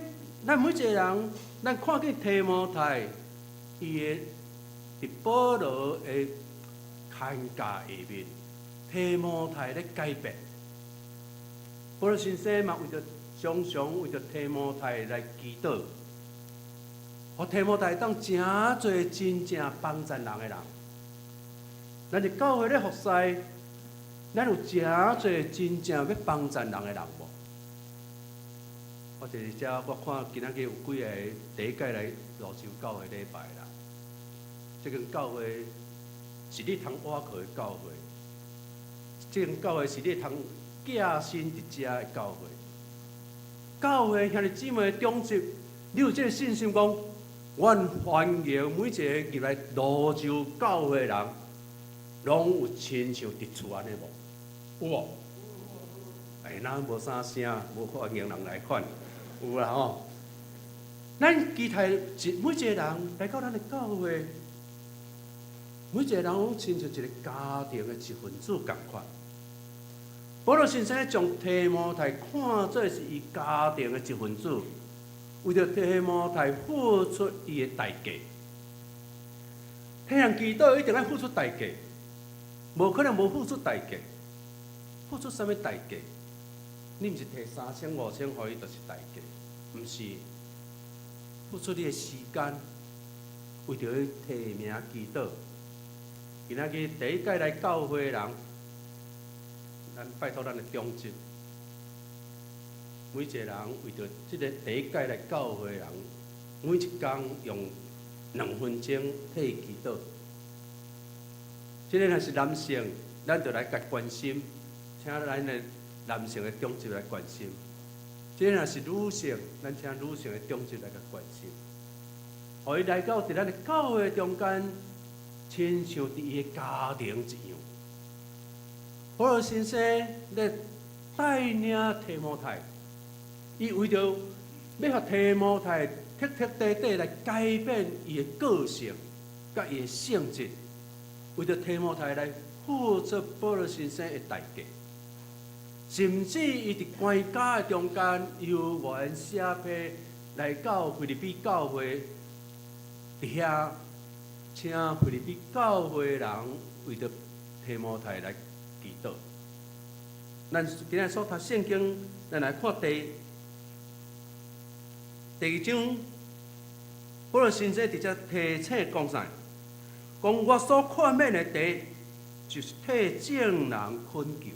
咱每一個人，咱看見提摩太，伊的佇保羅的看教下面，提摩太咧改變。保羅先生嘛，為著常常為著提摩太來祈禱，予提摩太當誠濟真正幫贊人的人。咱佇教會咧服侍，咱有誠濟真正欲幫贊人的人無？我佇遮我看今仔日有幾个第一擺來蘆洲教會禮拜啦。這間教會是你通倚靠的教會，這間教會是你通寄身佇遮的教會。教會兄弟姊妹長執，你有這个信心講，阮歡迎每一个入來蘆洲教會的人，攏有親像佇厝按呢無？有無？哎，若無啥聲，無歡迎人來款，有啦吼。咱期待一每一个人來到咱的教會，每一個人攏親像一個家庭的一份子仝款。保羅先生將提摩太看做是伊家庭的一份子，為著提摩太付出伊的代價。替人祈禱一定愛付出代價，無可能無付出代價。付出啥物代價？你毋是提三千五千予伊，就是代價，毋是付出你的時間，為著去提名祈禱。今仔日第一擺來教會的人，咱拜託咱的長執，每一個人為著這个第一擺來教會的人，每一工用2分鐘替伊祈禱。這个若是男性，咱就來共關心，請咱的男性的長執來關心。這个若是女性，咱請女性的長執來共關心。予伊來到佇咱的教會中間，親像佇伊的家庭一樣。保羅先生咧帶領提摩太，伊為著欲予提摩太徹徹底底來改變伊的個性，佮伊的性質，為著提摩太來付出保羅先生的代價，甚至伊佇關監的中間，猶原寫批來到腓立比教會，佇遐請腓立比教會的人為著提摩太來祈禱。咱今仔所讀聖經，咱來看第二章，保羅先生佇遮提醒講啥？講我所勸勉的第一，就是替眾人懇求，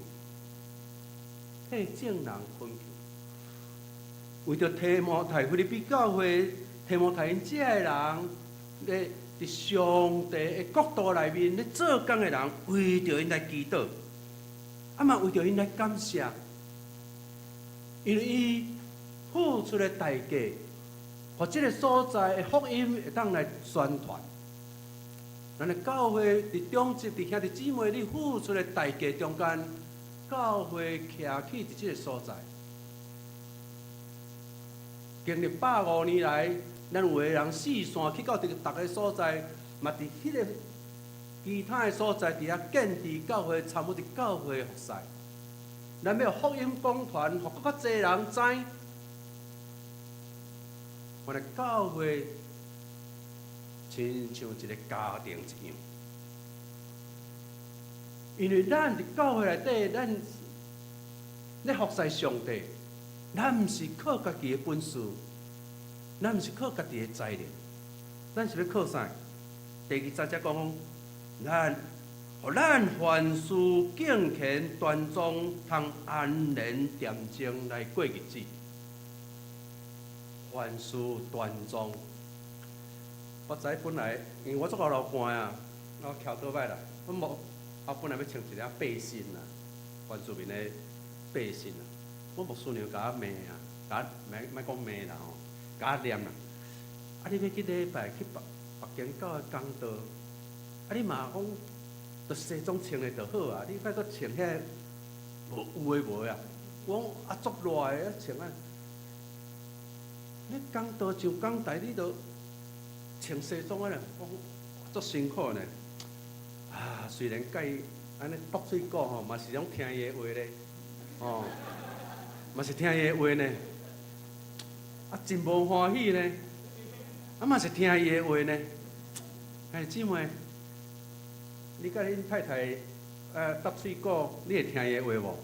替眾人懇求。為著提摩太腓立比教會，提摩太𪜶遮的人，咧佇上帝的國度內面咧做工的人，為著𪜶來祈禱，啊嘛為著𪜶來感謝，因為伊付出的代價，予這个所在的福音會當來宣傳。咱的教會佇長執、佇兄弟姊妹，你付出的代價中間，教會徛起佇這个所在。經歷150年來，咱有的人四散去到佇逐个所在，嘛佇彼个其他的所在，佇遐建置教會，參與佇教會服侍。咱欲福音廣傳，予閣較濟人知。原來教會親像一個家庭一樣，因為咱佇教會內底，咱咧服侍上帝，咱毋是靠家己的本事，咱毋是靠家己的才能，咱是欲靠啥？第二十節講，咱予咱凡事敬虔端莊，通安然恬靜來過日子。凡事端莊。我知本來，因為我足夠流汗啊，我騎倒擺來，我無，我本來欲穿一領背心啦，原住民的背心啊，我牧師娘共我罵啊，共我莫莫講罵啦吼，共我念啦。啊，你欲去禮拜去北北京教會講道，啊，你嘛講，著西裝穿的就好啊，你莫閣穿遐無有的無的啊。我講啊足熱的，啊穿啊，你講道上講台，你著穿西裝啊咧，我講足辛苦呢。啊，雖然共伊按呢駁喙鼓吼，嘛是攏聽伊的話咧，哦，嘛是聽伊的話呢。啊，真無歡喜呢，啊嘛是聽伊的話呢。哎，姊妹，你佮恁太太搭喙鼓，你會聽伊的話無？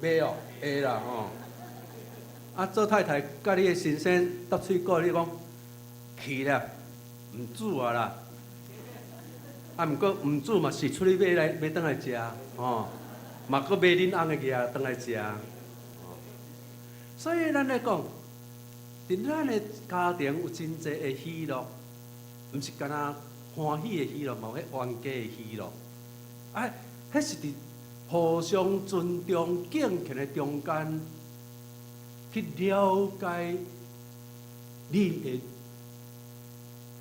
袂哦，會啦吼。啊，做太太佮你的先生搭喙鼓，你講去啦，毋煮啊啦。啊，毋過毋煮嘛是出去買來買轉來食，吼，嘛閣買恁翁的物轉來食。所以咱來講，佇咱的家庭有真濟的喜樂，毋是干焦歡喜的喜樂，嘛有彼冤家的喜樂。啊，彼是佇互相尊重、敬虔的中間，去了解你的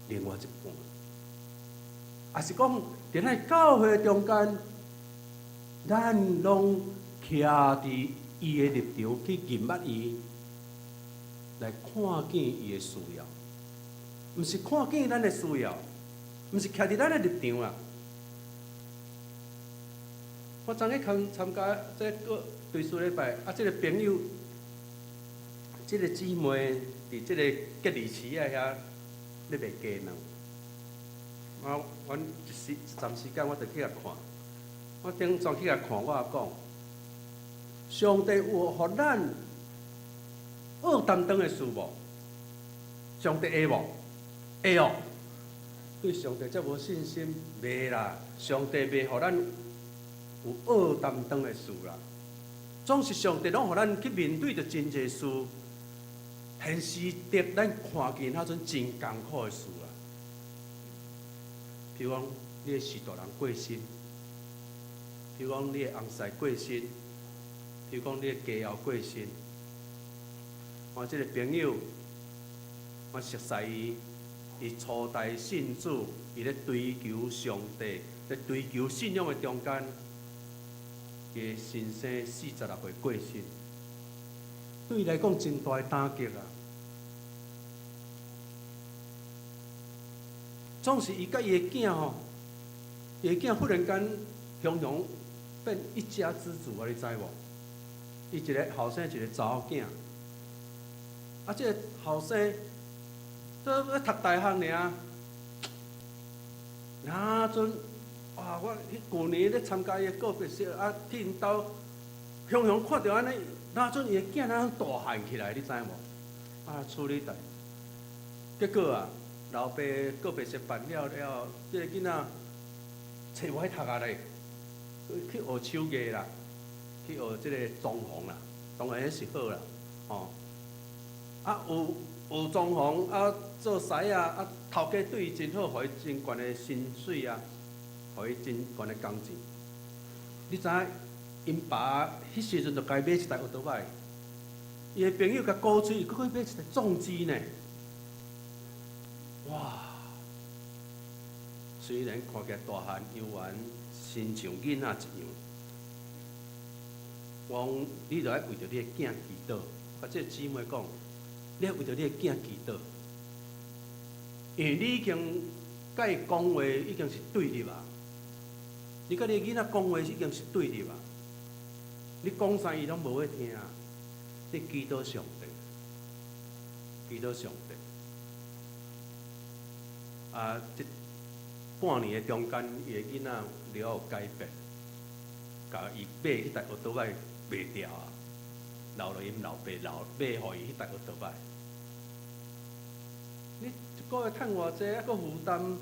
另外一半，抑是講佇咱教會中間，咱攏徛佇伊的立場去認捌伊，來看見伊的需要，毋是看見咱的需要，毋是徛佇咱的立場啊。我昨昏參參加這個追思禮拜，啊，這個朋友，這個姊妹佇這個隔離區仔遐咧賣雞卵。我阮一時一陣時間，我就去共看。我頂陣去共看，我也講，上帝有予咱惡擔當的事無？上帝會無？會哦。對上帝遮無信心，袂啦。上帝袂予咱有惡擔當的事啦。總是上帝攏予咱去面對著真濟事，現實的咱看見彼陣真艱苦的事啦。比如講，你的序大人過身；比如講，你的翁婿過身；比如講，你的家後過身。我這個朋友，我熟似伊，伊初代信主，伊咧追求上帝，咧追求信仰的中間，伊的先生46歲過身，對伊來講真大的打擊啊！總是伊佮伊的囝吼，伊的囝忽然間雄雄變一家之主啊！你知無？伊一个後生，一個查某囝。啊，這個後生都咧讀大學爾，若陣哇！我彼舊年咧參加伊的告別式，啊，去𪜶兜，雄雄看著按呢，若陣伊的囝若大漢起來，你知無？啊，處理代，結果啊，老爸告別式辦了了，這个囡仔冊無愛讀啊咧，去學手藝啦，去學這個裝潢啦，當然彼是好啦，吼。啊，有學裝潢啊，做師仔啊，頭家對伊真好，予伊真懸的薪水啊，予伊真懸的工錢。你知影，𪜶爸彼時陣就共伊買一台歐多擺，伊的朋友共鼓吹，伊閣去買一台重機呢。哇！雖然看起來大漢猶原親像囡仔一樣，我講你著愛為著你的囝祈禱。共這个姊妹講，你愛為著你的囝祈禱，因為你已經佮伊講話已經是對立啊，你佮你的囡仔講話已經是對立啊。你講啥伊攏無愛聽。你祈禱上帝，祈禱上帝。啊，這半年的中間，伊的囡仔了有改變，共伊買彼台歐多擺賣掉啊，留予𪜶老爸留買予伊彼台歐多擺。你一個月趁偌濟，猶閣負擔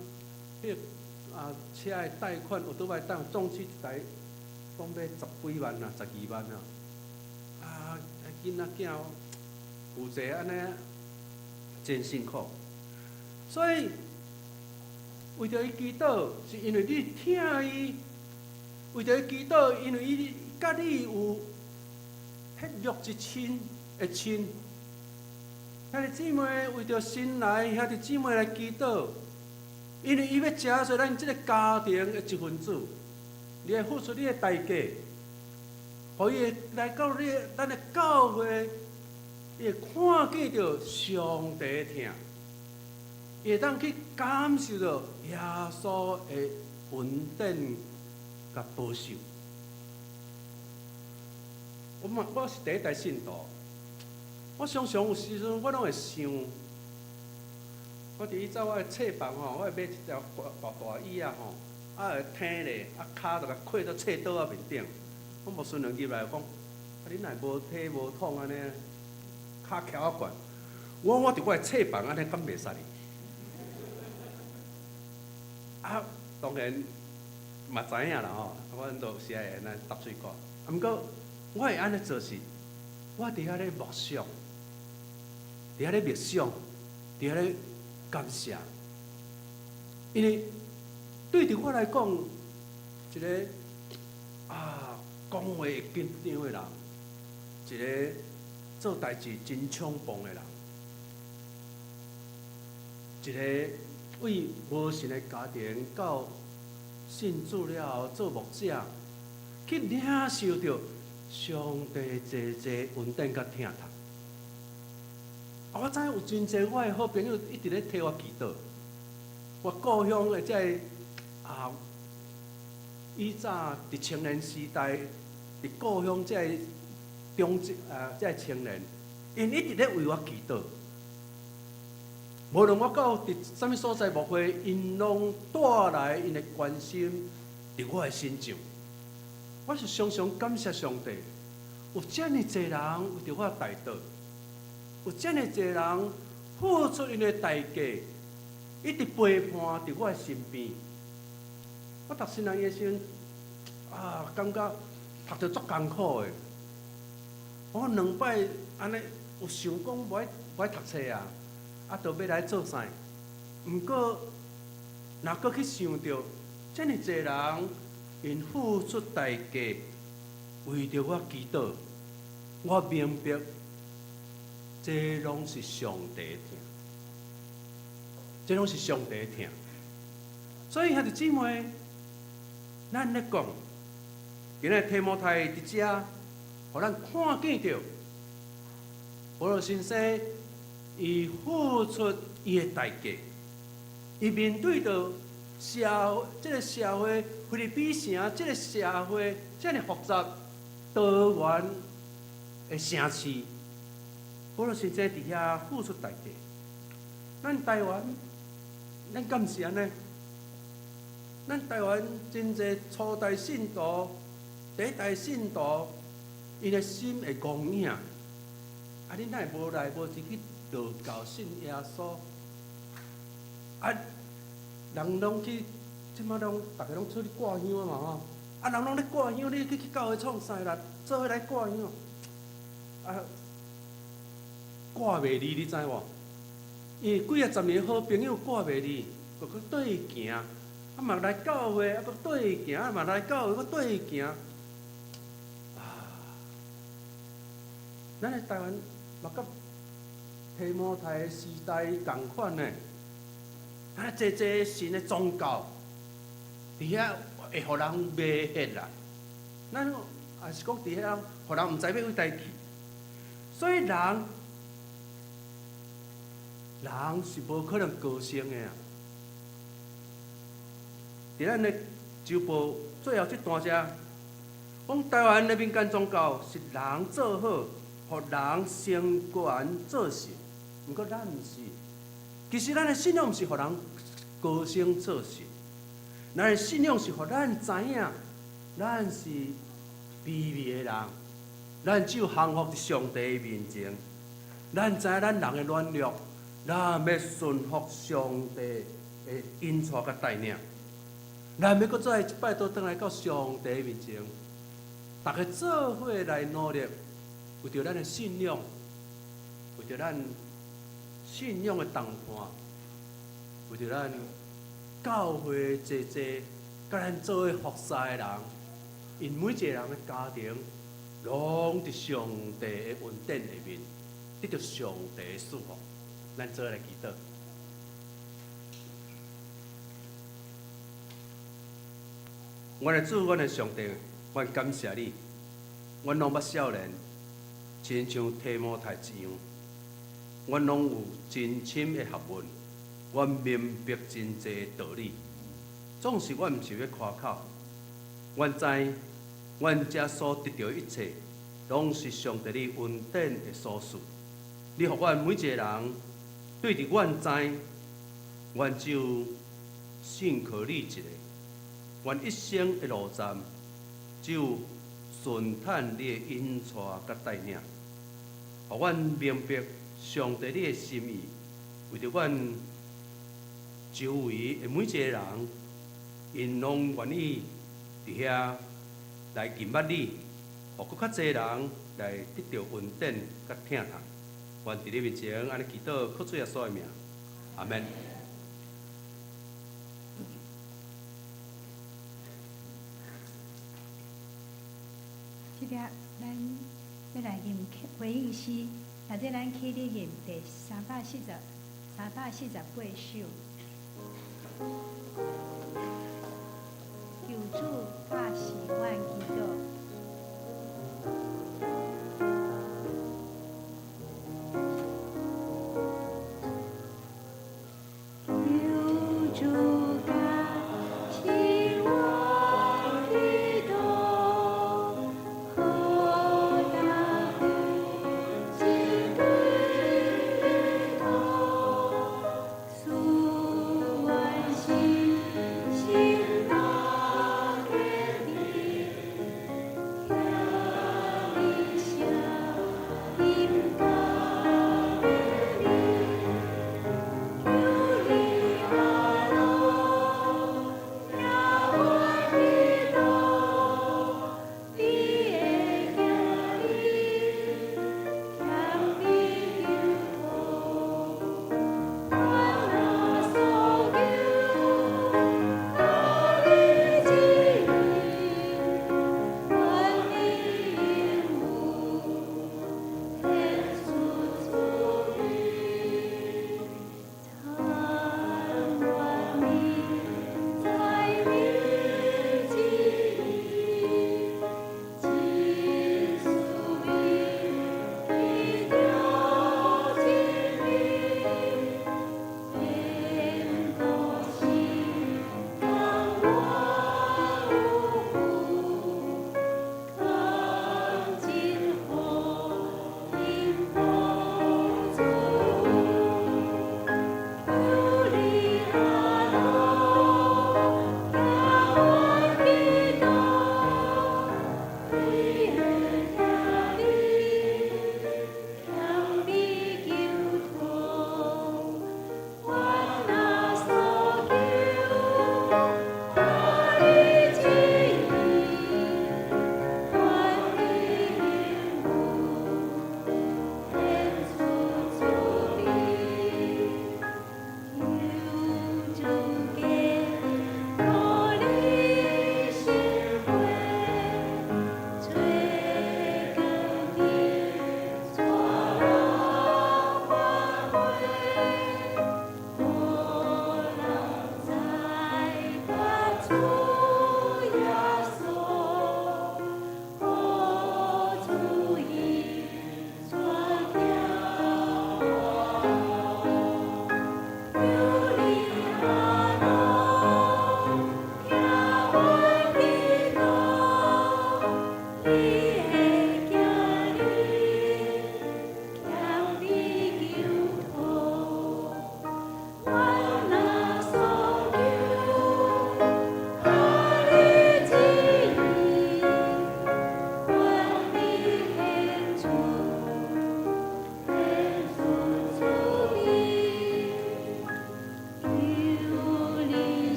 彼個啊車的貸款，歐多擺當總之一台，講欲十幾萬啊，12萬啊。啊，囡仔囝負債按呢，真辛苦。所以為著伊祈禱，是因為你疼伊；為著伊祈禱，因為伊佮你有血肉之親的親。兄弟姊妹為著新來兄弟姊妹來祈禱，因為伊欲成做咱這个家庭的一份子，你會付出你的代價，予伊會來到你咱的教會，伊會看見著上帝的疼，伊會當去感受著耶穌的恩典佮保守。我嘛，我是第一代信徒，我常常有時陣我攏會想，我佇以前我的冊房吼，我會買一條大大椅仔吼，啊會挺咧，啊跤就共跨到冊桌仔面頂。我牧師娘入來講，啊你哪會無體無統按呢？跤翹較懸。我講我佇我的冊房按呢敢袂使哩？啊，當然嘛知影啦吼，我都是愛按呢搭喙鼓。啊，毋過我會按呢做是，我佇遐咧默想，佇遐咧默想，佇遐咧感謝。因為對佇我來講，一個啊講話會緊張的人，一個做代誌真衝動的人，一個為無神的家庭到信主了後做牧者，去領受著上帝濟濟恩典佮疼痛。啊，我知影有真濟我的好朋友一直咧替我祈禱。我故鄉的這个啊，以早佇青年時代，佇故鄉這个中啊，這个青年，𪜶一直咧為我祈禱。無論我到佇啥物所在牧會，𪜶攏帶來𪜶的關心佇我的身上。我是常常感謝上帝，有遮爾濟人為著我代禱，有遮爾濟人付出𪜶的代價，一直陪伴佇我的身邊。我讀神學院的時陣，啊，感覺讀著足艱苦的。我兩擺按呢有想講無愛無愛讀冊啊，啊，就欲來做啥？毋過，若閣去想著，遮爾濟人𪜶付出代價為著我祈禱，我明白，這攏是上帝的疼，這攏是上帝的疼。所以兄弟姊妹，咱咧講，今日提摩太佇遮，予咱看見著，保羅先生伊付出伊的代價，伊面對著社這个社會，腓立比城這个社會遮爾複雜多元的城市，保羅先生佇遐付出代價。咱台灣，咱敢是按呢？咱台灣真濟初代信徒、第一代信徒，𪜶的心會戇影。啊，你哪會無來無去去道教信耶穌？啊，人攏去，這擺攏逐家攏出去掛香嘛吼。啊，人攏咧掛香，你去去教會創啥啦？做伙來掛香。啊，掛袂離，你知無？因為幾仔十年好朋友掛袂離，閣閣綴伊行。啊嘛來教會，啊閣綴伊行，啊嘛來教會，閣綴伊行。啊，咱的台灣嘛佮提摩太的時代仝款呢。啊，濟濟新的宗教，佇遐會予人迷惑啦。咱也是講佇遐，予人毋知欲佗佇去。所以人，人是無可能高升的啊！佇咱的週報最後這段遮，講台灣的民間宗教是人做好，予人成權做神。毋過咱毋是，其實咱的信仰毋是予人高升做神，咱的信仰是予咱知影，咱是卑微的人，咱只有降服佇上帝面前。咱知影咱人的軟弱，咱欲順服上帝的引帶佮帶領。咱欲閣再一擺倒轉來到上帝面前，逐家做伙來努力，為著咱的信仰，為著咱信仰的同伴，為著咱教會濟濟佮咱做伙服侍的人，𪜶每一个人的家庭，攏佇上帝的恩典下面，得著上帝的祝福。咱做伙來祈禱。阮的主，阮的上帝，阮感謝你。阮攏捌少年，親像提摩太一樣，阮攏有真深的學問，阮明白真濟道理。總是阮毋是欲誇口，阮知阮遮所得著的一切，攏是上帝你恩典的所賜。你予阮每一個人，對佇阮知，阮只有信靠你一个。阮一生的路站，只有順趁你的引帶佮帶領，予阮明白上帝你的心意，為著阮周圍的每一個人，𪜶攏願意佇遐來認捌你，予閣較濟人來得著恩典佮疼痛。阮佇你面前按呢祈禱，靠主耶穌的名，阿們。這個咱欲來吟回應詩，或者咱起立吟第348首。求主教示阮祈禱。求主教示阮祈禱，好答復真對頭，賜阮信心若堅定，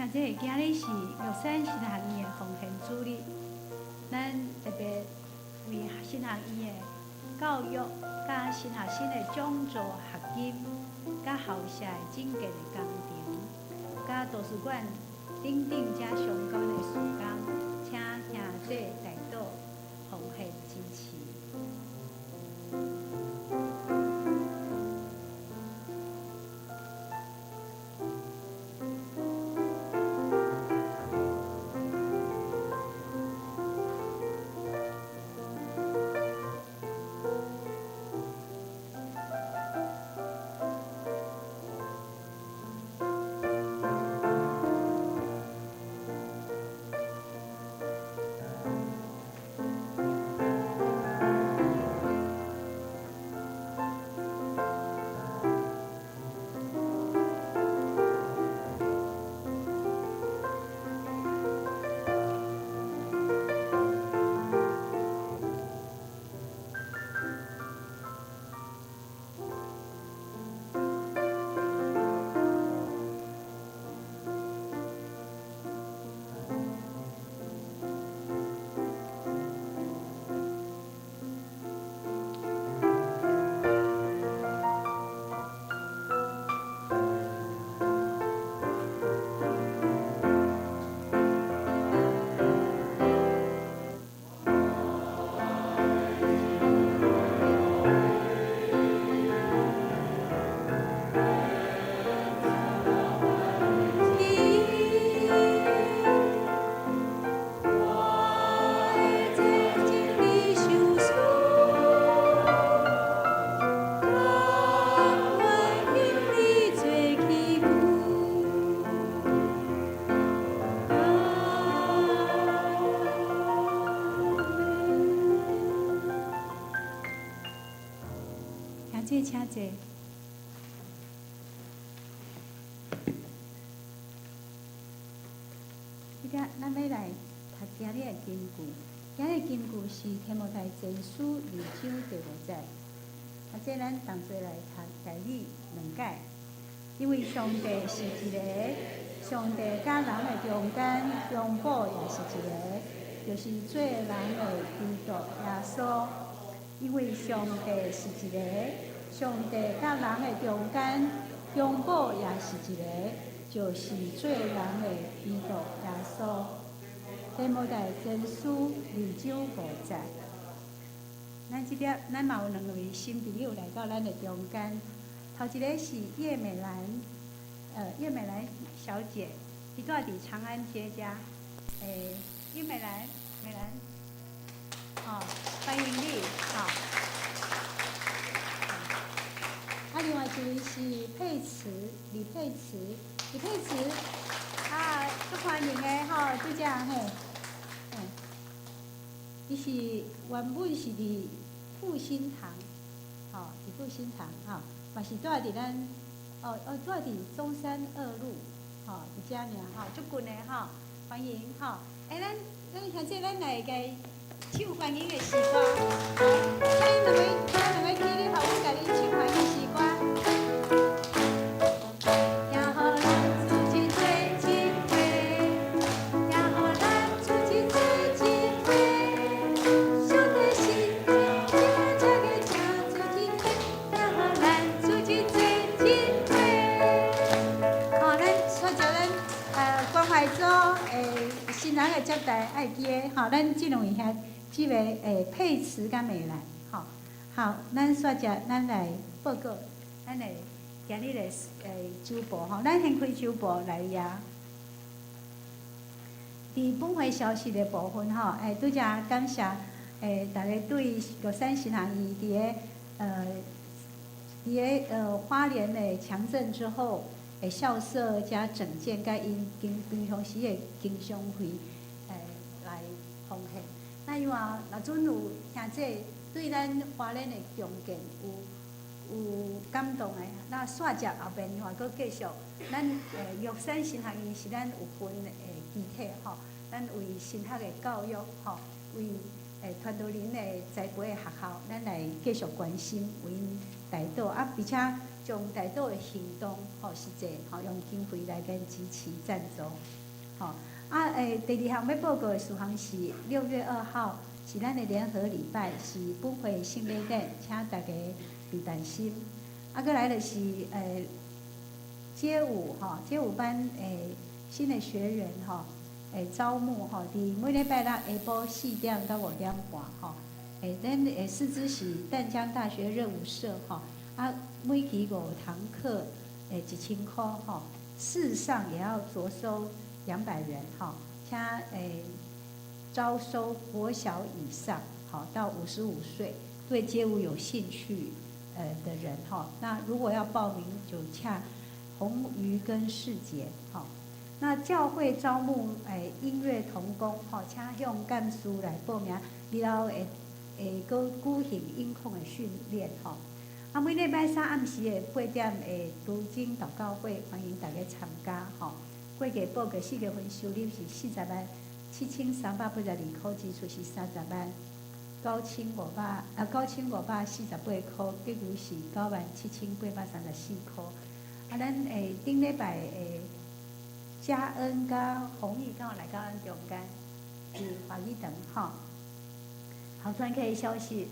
兄弟，今日是玉山神學院的奉獻主日，咱特別為神學院的教育、佮神學生的獎助學金、佮校舍的整建的工程、佮圖書館等等遮相關的事工，請兄弟代禱奉獻支持。兄弟，請坐。這個咱欲來讀今日的金句，今日的金句是提摩太前書二章第五節。啊，這咱同齊來讀台語兩解。因為上帝是一个，上帝佮人的中間中保也是一个，就是做人的基督耶穌。因為上帝是一个，上帝佮人的中間中保也是一个，就是做人的基督耶穌。提摩太前書二章五節。咱這粒，咱嘛有兩位新朋友來到咱的中間。頭一个是葉美蘭，葉美蘭小姐，伊住佇長安街遮。葉美蘭，美蘭，哦，歡迎你，好。啊，另外一位是佩慈，李佩慈，李佩慈，啊，足歡迎的吼，拄才嘿，伊是原本是佇復興堂，吼，佇復興堂，吼，嘛是住佇咱，哦哦，住佇中山二路，吼，佇遮爾，吼，足近的吼，歡迎吼。欸，咱兄弟，咱來共唱歡迎的詩歌，來，請𪜶兩位，請兩位起立，予阮共恁唱歡迎詩歌。耶予咱主一做一回，耶予咱主一做一回，上帝是真正个正做一回，耶予咱主一做一回。吼，咱煞接咱關懷組新人的接待愛記得吼，咱這兩位兄這个佩慈佮美蘭，吼，好，咱煞接咱來報告，咱的今日的周報吼，咱先開周報來呀。佇本會消息的部分吼，拄才感謝大家對玉山神學院佇个花蓮的強震之後，校舍加整建，佮𪜶經平常時的經常費，來奉獻。那因為若準有兄弟對咱花蓮的重建有感動的，那煞接後邊嘛閣繼續，咱玉山神學院是咱有份的機體吼，咱為神學的教育吼，為傳道人的栽培的學校，咱來繼續關心，為𪜶代禱啊，並且將代禱的行動吼實際吼用經費來共支持贊助，吼啊第二項欲報告的事項是6月2號是咱的聯合禮拜，是本會聖禮典，請大家備擔心。啊，閣來就是街舞吼，街舞班新的學員吼，招募吼，佇每禮拜六下晡4點到5點半吼。咱師資是淡江大學熱舞社吼，啊，每期五堂課，1000塊吼，試上也要酌收200元吼，請招收國小以上，好到55歲對街舞有興趣的人吼，那如果要報名就洽紅魚跟世杰吼。那教會招募音樂同工吼，請向幹事來報名，然後會閣舉行音控的訓練吼。啊，每禮拜三暗時的8點的讀經禱告會，歡迎大家參加吼。過月報告4月份收入是407,382塊，支出是309,500啊9548塊，結餘是97,834塊。啊，咱頂禮拜嘉恩佮弘毅剛好來到咱中間，佇華語堂吼。好，團契的消息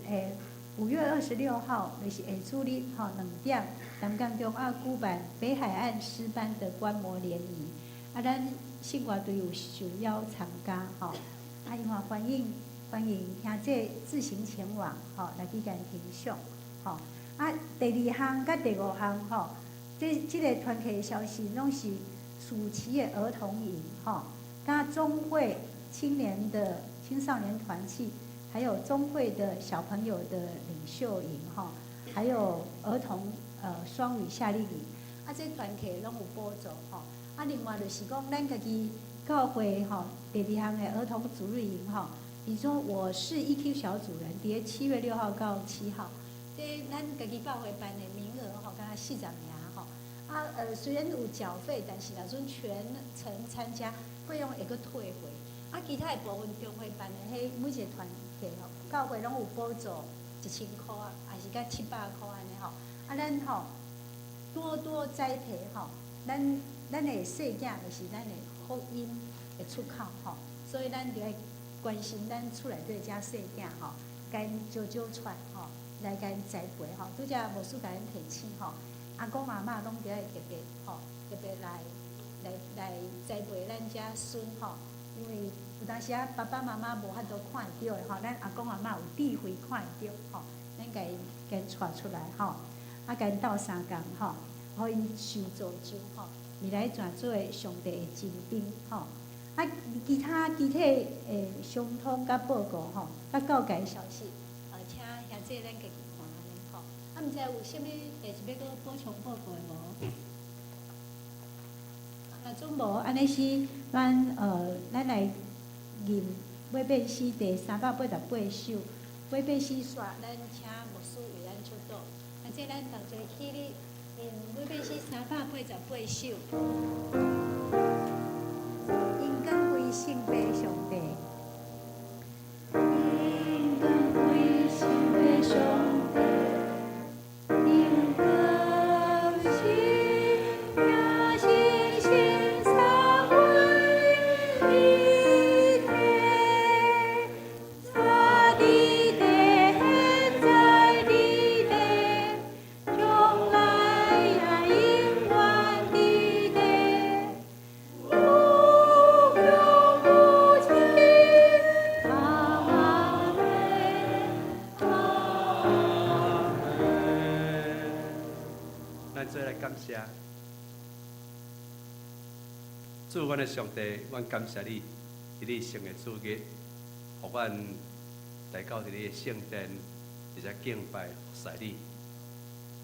，5月26號就是下主日吼，2點，南港中學舉辦北海岸詩班的觀摩聯誼。啊，咱信歌隊有受邀參加吼，啊，伊嘛歡迎兄弟自行前往吼，來去共欣賞吼。啊，第二項佮第五項吼，這個團契的消息攏是暑期的兒童營吼，佮中會青年的青少年團契。還有中會的小朋友的領袖營吼，還有兒童雙語夏令營，啊，這團契攏有補助吼。啊，另外就是講，咱家己教會吼，第二項的兒童主日營吼，比如說我是 EQ 小主人，佇7月6號到7號，這咱家己教會辦的名額吼，敢若40名吼。啊，雖然有繳費，但是若準全程參加，費用會閣退回。啊，其他的部分中會辦的，彼每一個團契吼，教會攏有補助1000塊啊，還是佮700塊按呢吼。啊，咱吼多多栽培吼，咱的細囝就是咱的福音的出口吼，所以咱就愛關心咱厝內底遮細囝吼，共招招出來吼，來共栽培吼。拄才牧師共咱提醒吼，阿公阿嬤攏著愛特別吼，特別來栽培咱遮孫吼。因為有當時啊，爸爸媽媽無法度看會著的吼，咱阿公阿嬤有智慧看會著吼，咱共𪜶帶出來吼，啊，共𪜶鬥相共吼，予𪜶受造就吼，未來轉做上帝的精兵吼。啊，其他具體的相通佮報告吼，佮教改消息，請兄弟咱家己看按呢吼。啊，毋知有啥物代誌欲閣補充報告的無？若準無，按呢是咱來吟馬變詩第388首，馬變詩煞，咱請牧師為咱祝禱。啊，這咱同齊起立，吟馬變詩三百八十八首。榮光歸聖父上帝。榮光歸聖父上帝，榮光是聖神三位一體，早佇地，現在佇地，將來也永遠佇地，無窮無盡。阿們，阿們。咱做來感謝主，阮的上帝，阮感謝你，佇你聖的主日，予阮來到佇你的聖殿，佇遮敬拜服侍你。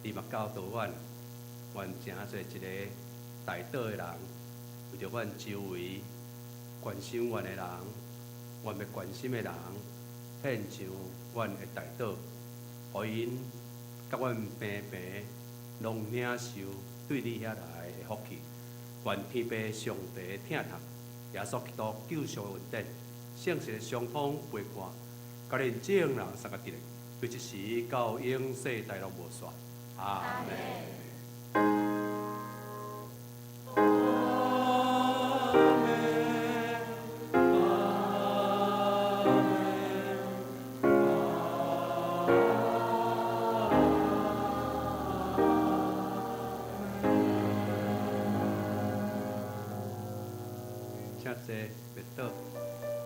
你嘛教導阮，阮成做一個代禱的人，為著阮周圍關心阮的人，阮欲關心的人，獻上阮的代禱，予𪜶佮阮平平攏領受對你遐來的福氣。願天父上帝的疼痛，耶穌基督救贖的恩典，聖神的相通陪伴，佮恁眾人相佮佇咧，對這時到永世代攏無煞。阿門。請坐，袂倒。